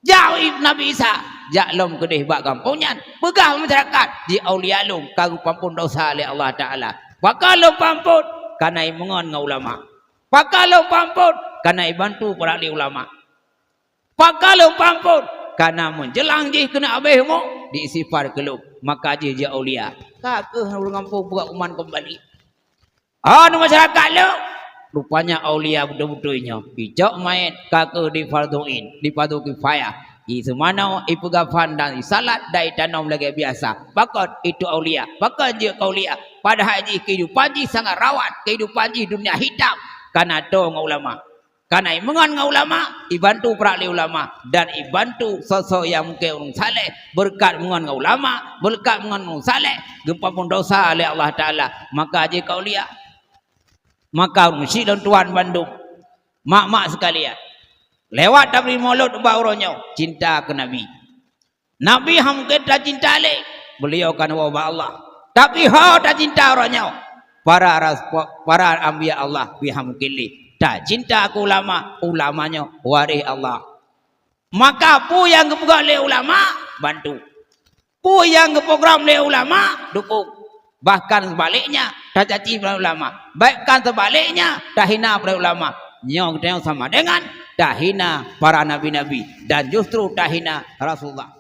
Jak Nabi Isa, "Jak lom keudeh bak gampông nyan, peugah masyarakat, 'Jih aulia lôn ka geupeuampôn desya lé Allah Taala.' Pakon lôn peuampôn? Kareuna imeungon ngon ulama. Pakon lôn peuampôn? Kareuna ibantu brat lé ulama. Pakon lôn peuampôn? Kareuna meunjelang jih keuneuk abéh umu, diistighfar keu lôn, maka jih jeuet aulia." Ka kheueh ureuëng gampông peugah uman keumbali. "Oh, masyarakat lôn, rupanya aulia beutôi-beutôi nyoe. Icok manyét ka kheueh di fardhu ain, di fardhu kifayah. Iseumanoe, ipeugafan dan isalat dan itanom lagée biasa. Pakon itu aulia? Pakon jeuet keu aulia? Padahai jih keuhidupan jih sangat rawat, keuhidupan jih dunia hitam, kareuna toe ngon ulama." Kareuna imeungon ngon ulama, ibantu brat lé ulama, dan ibantu soe-soe nyang mungken ureuëng saleh, beureukat meungon ngon ulama, beureukat meungon ngon ureuëng saleh, geupeuampôn desya lé Allah Taala, maka jeuet keu aulia. Maka ureuëng syiek lôn tuan bandum, mak-mak sekalian, lewat tabri mulod bak uroe nyoe, cinta keu Nabi. Nabi hana mungken tacinta lé, beuliau ka neuwoe bak Allah. Tapi ho tacinta uroe nyoe, para ras-, para anbiya Allah pih hana mungken lé. Tacinta keu ulama, ulama nyoe waréh Allah. Maka peue nyang geupeugah lé ulama, bantu. Peue nyang geuprogram lé ulama, dukung. Bahkan sebaliknya, tacaci bak ulama. Bahkan sebaliknya, tahina bak ulama. Nyoe geutanyoe sama dengan tahina para nabi-nabi dan justru tahina Rasulullah.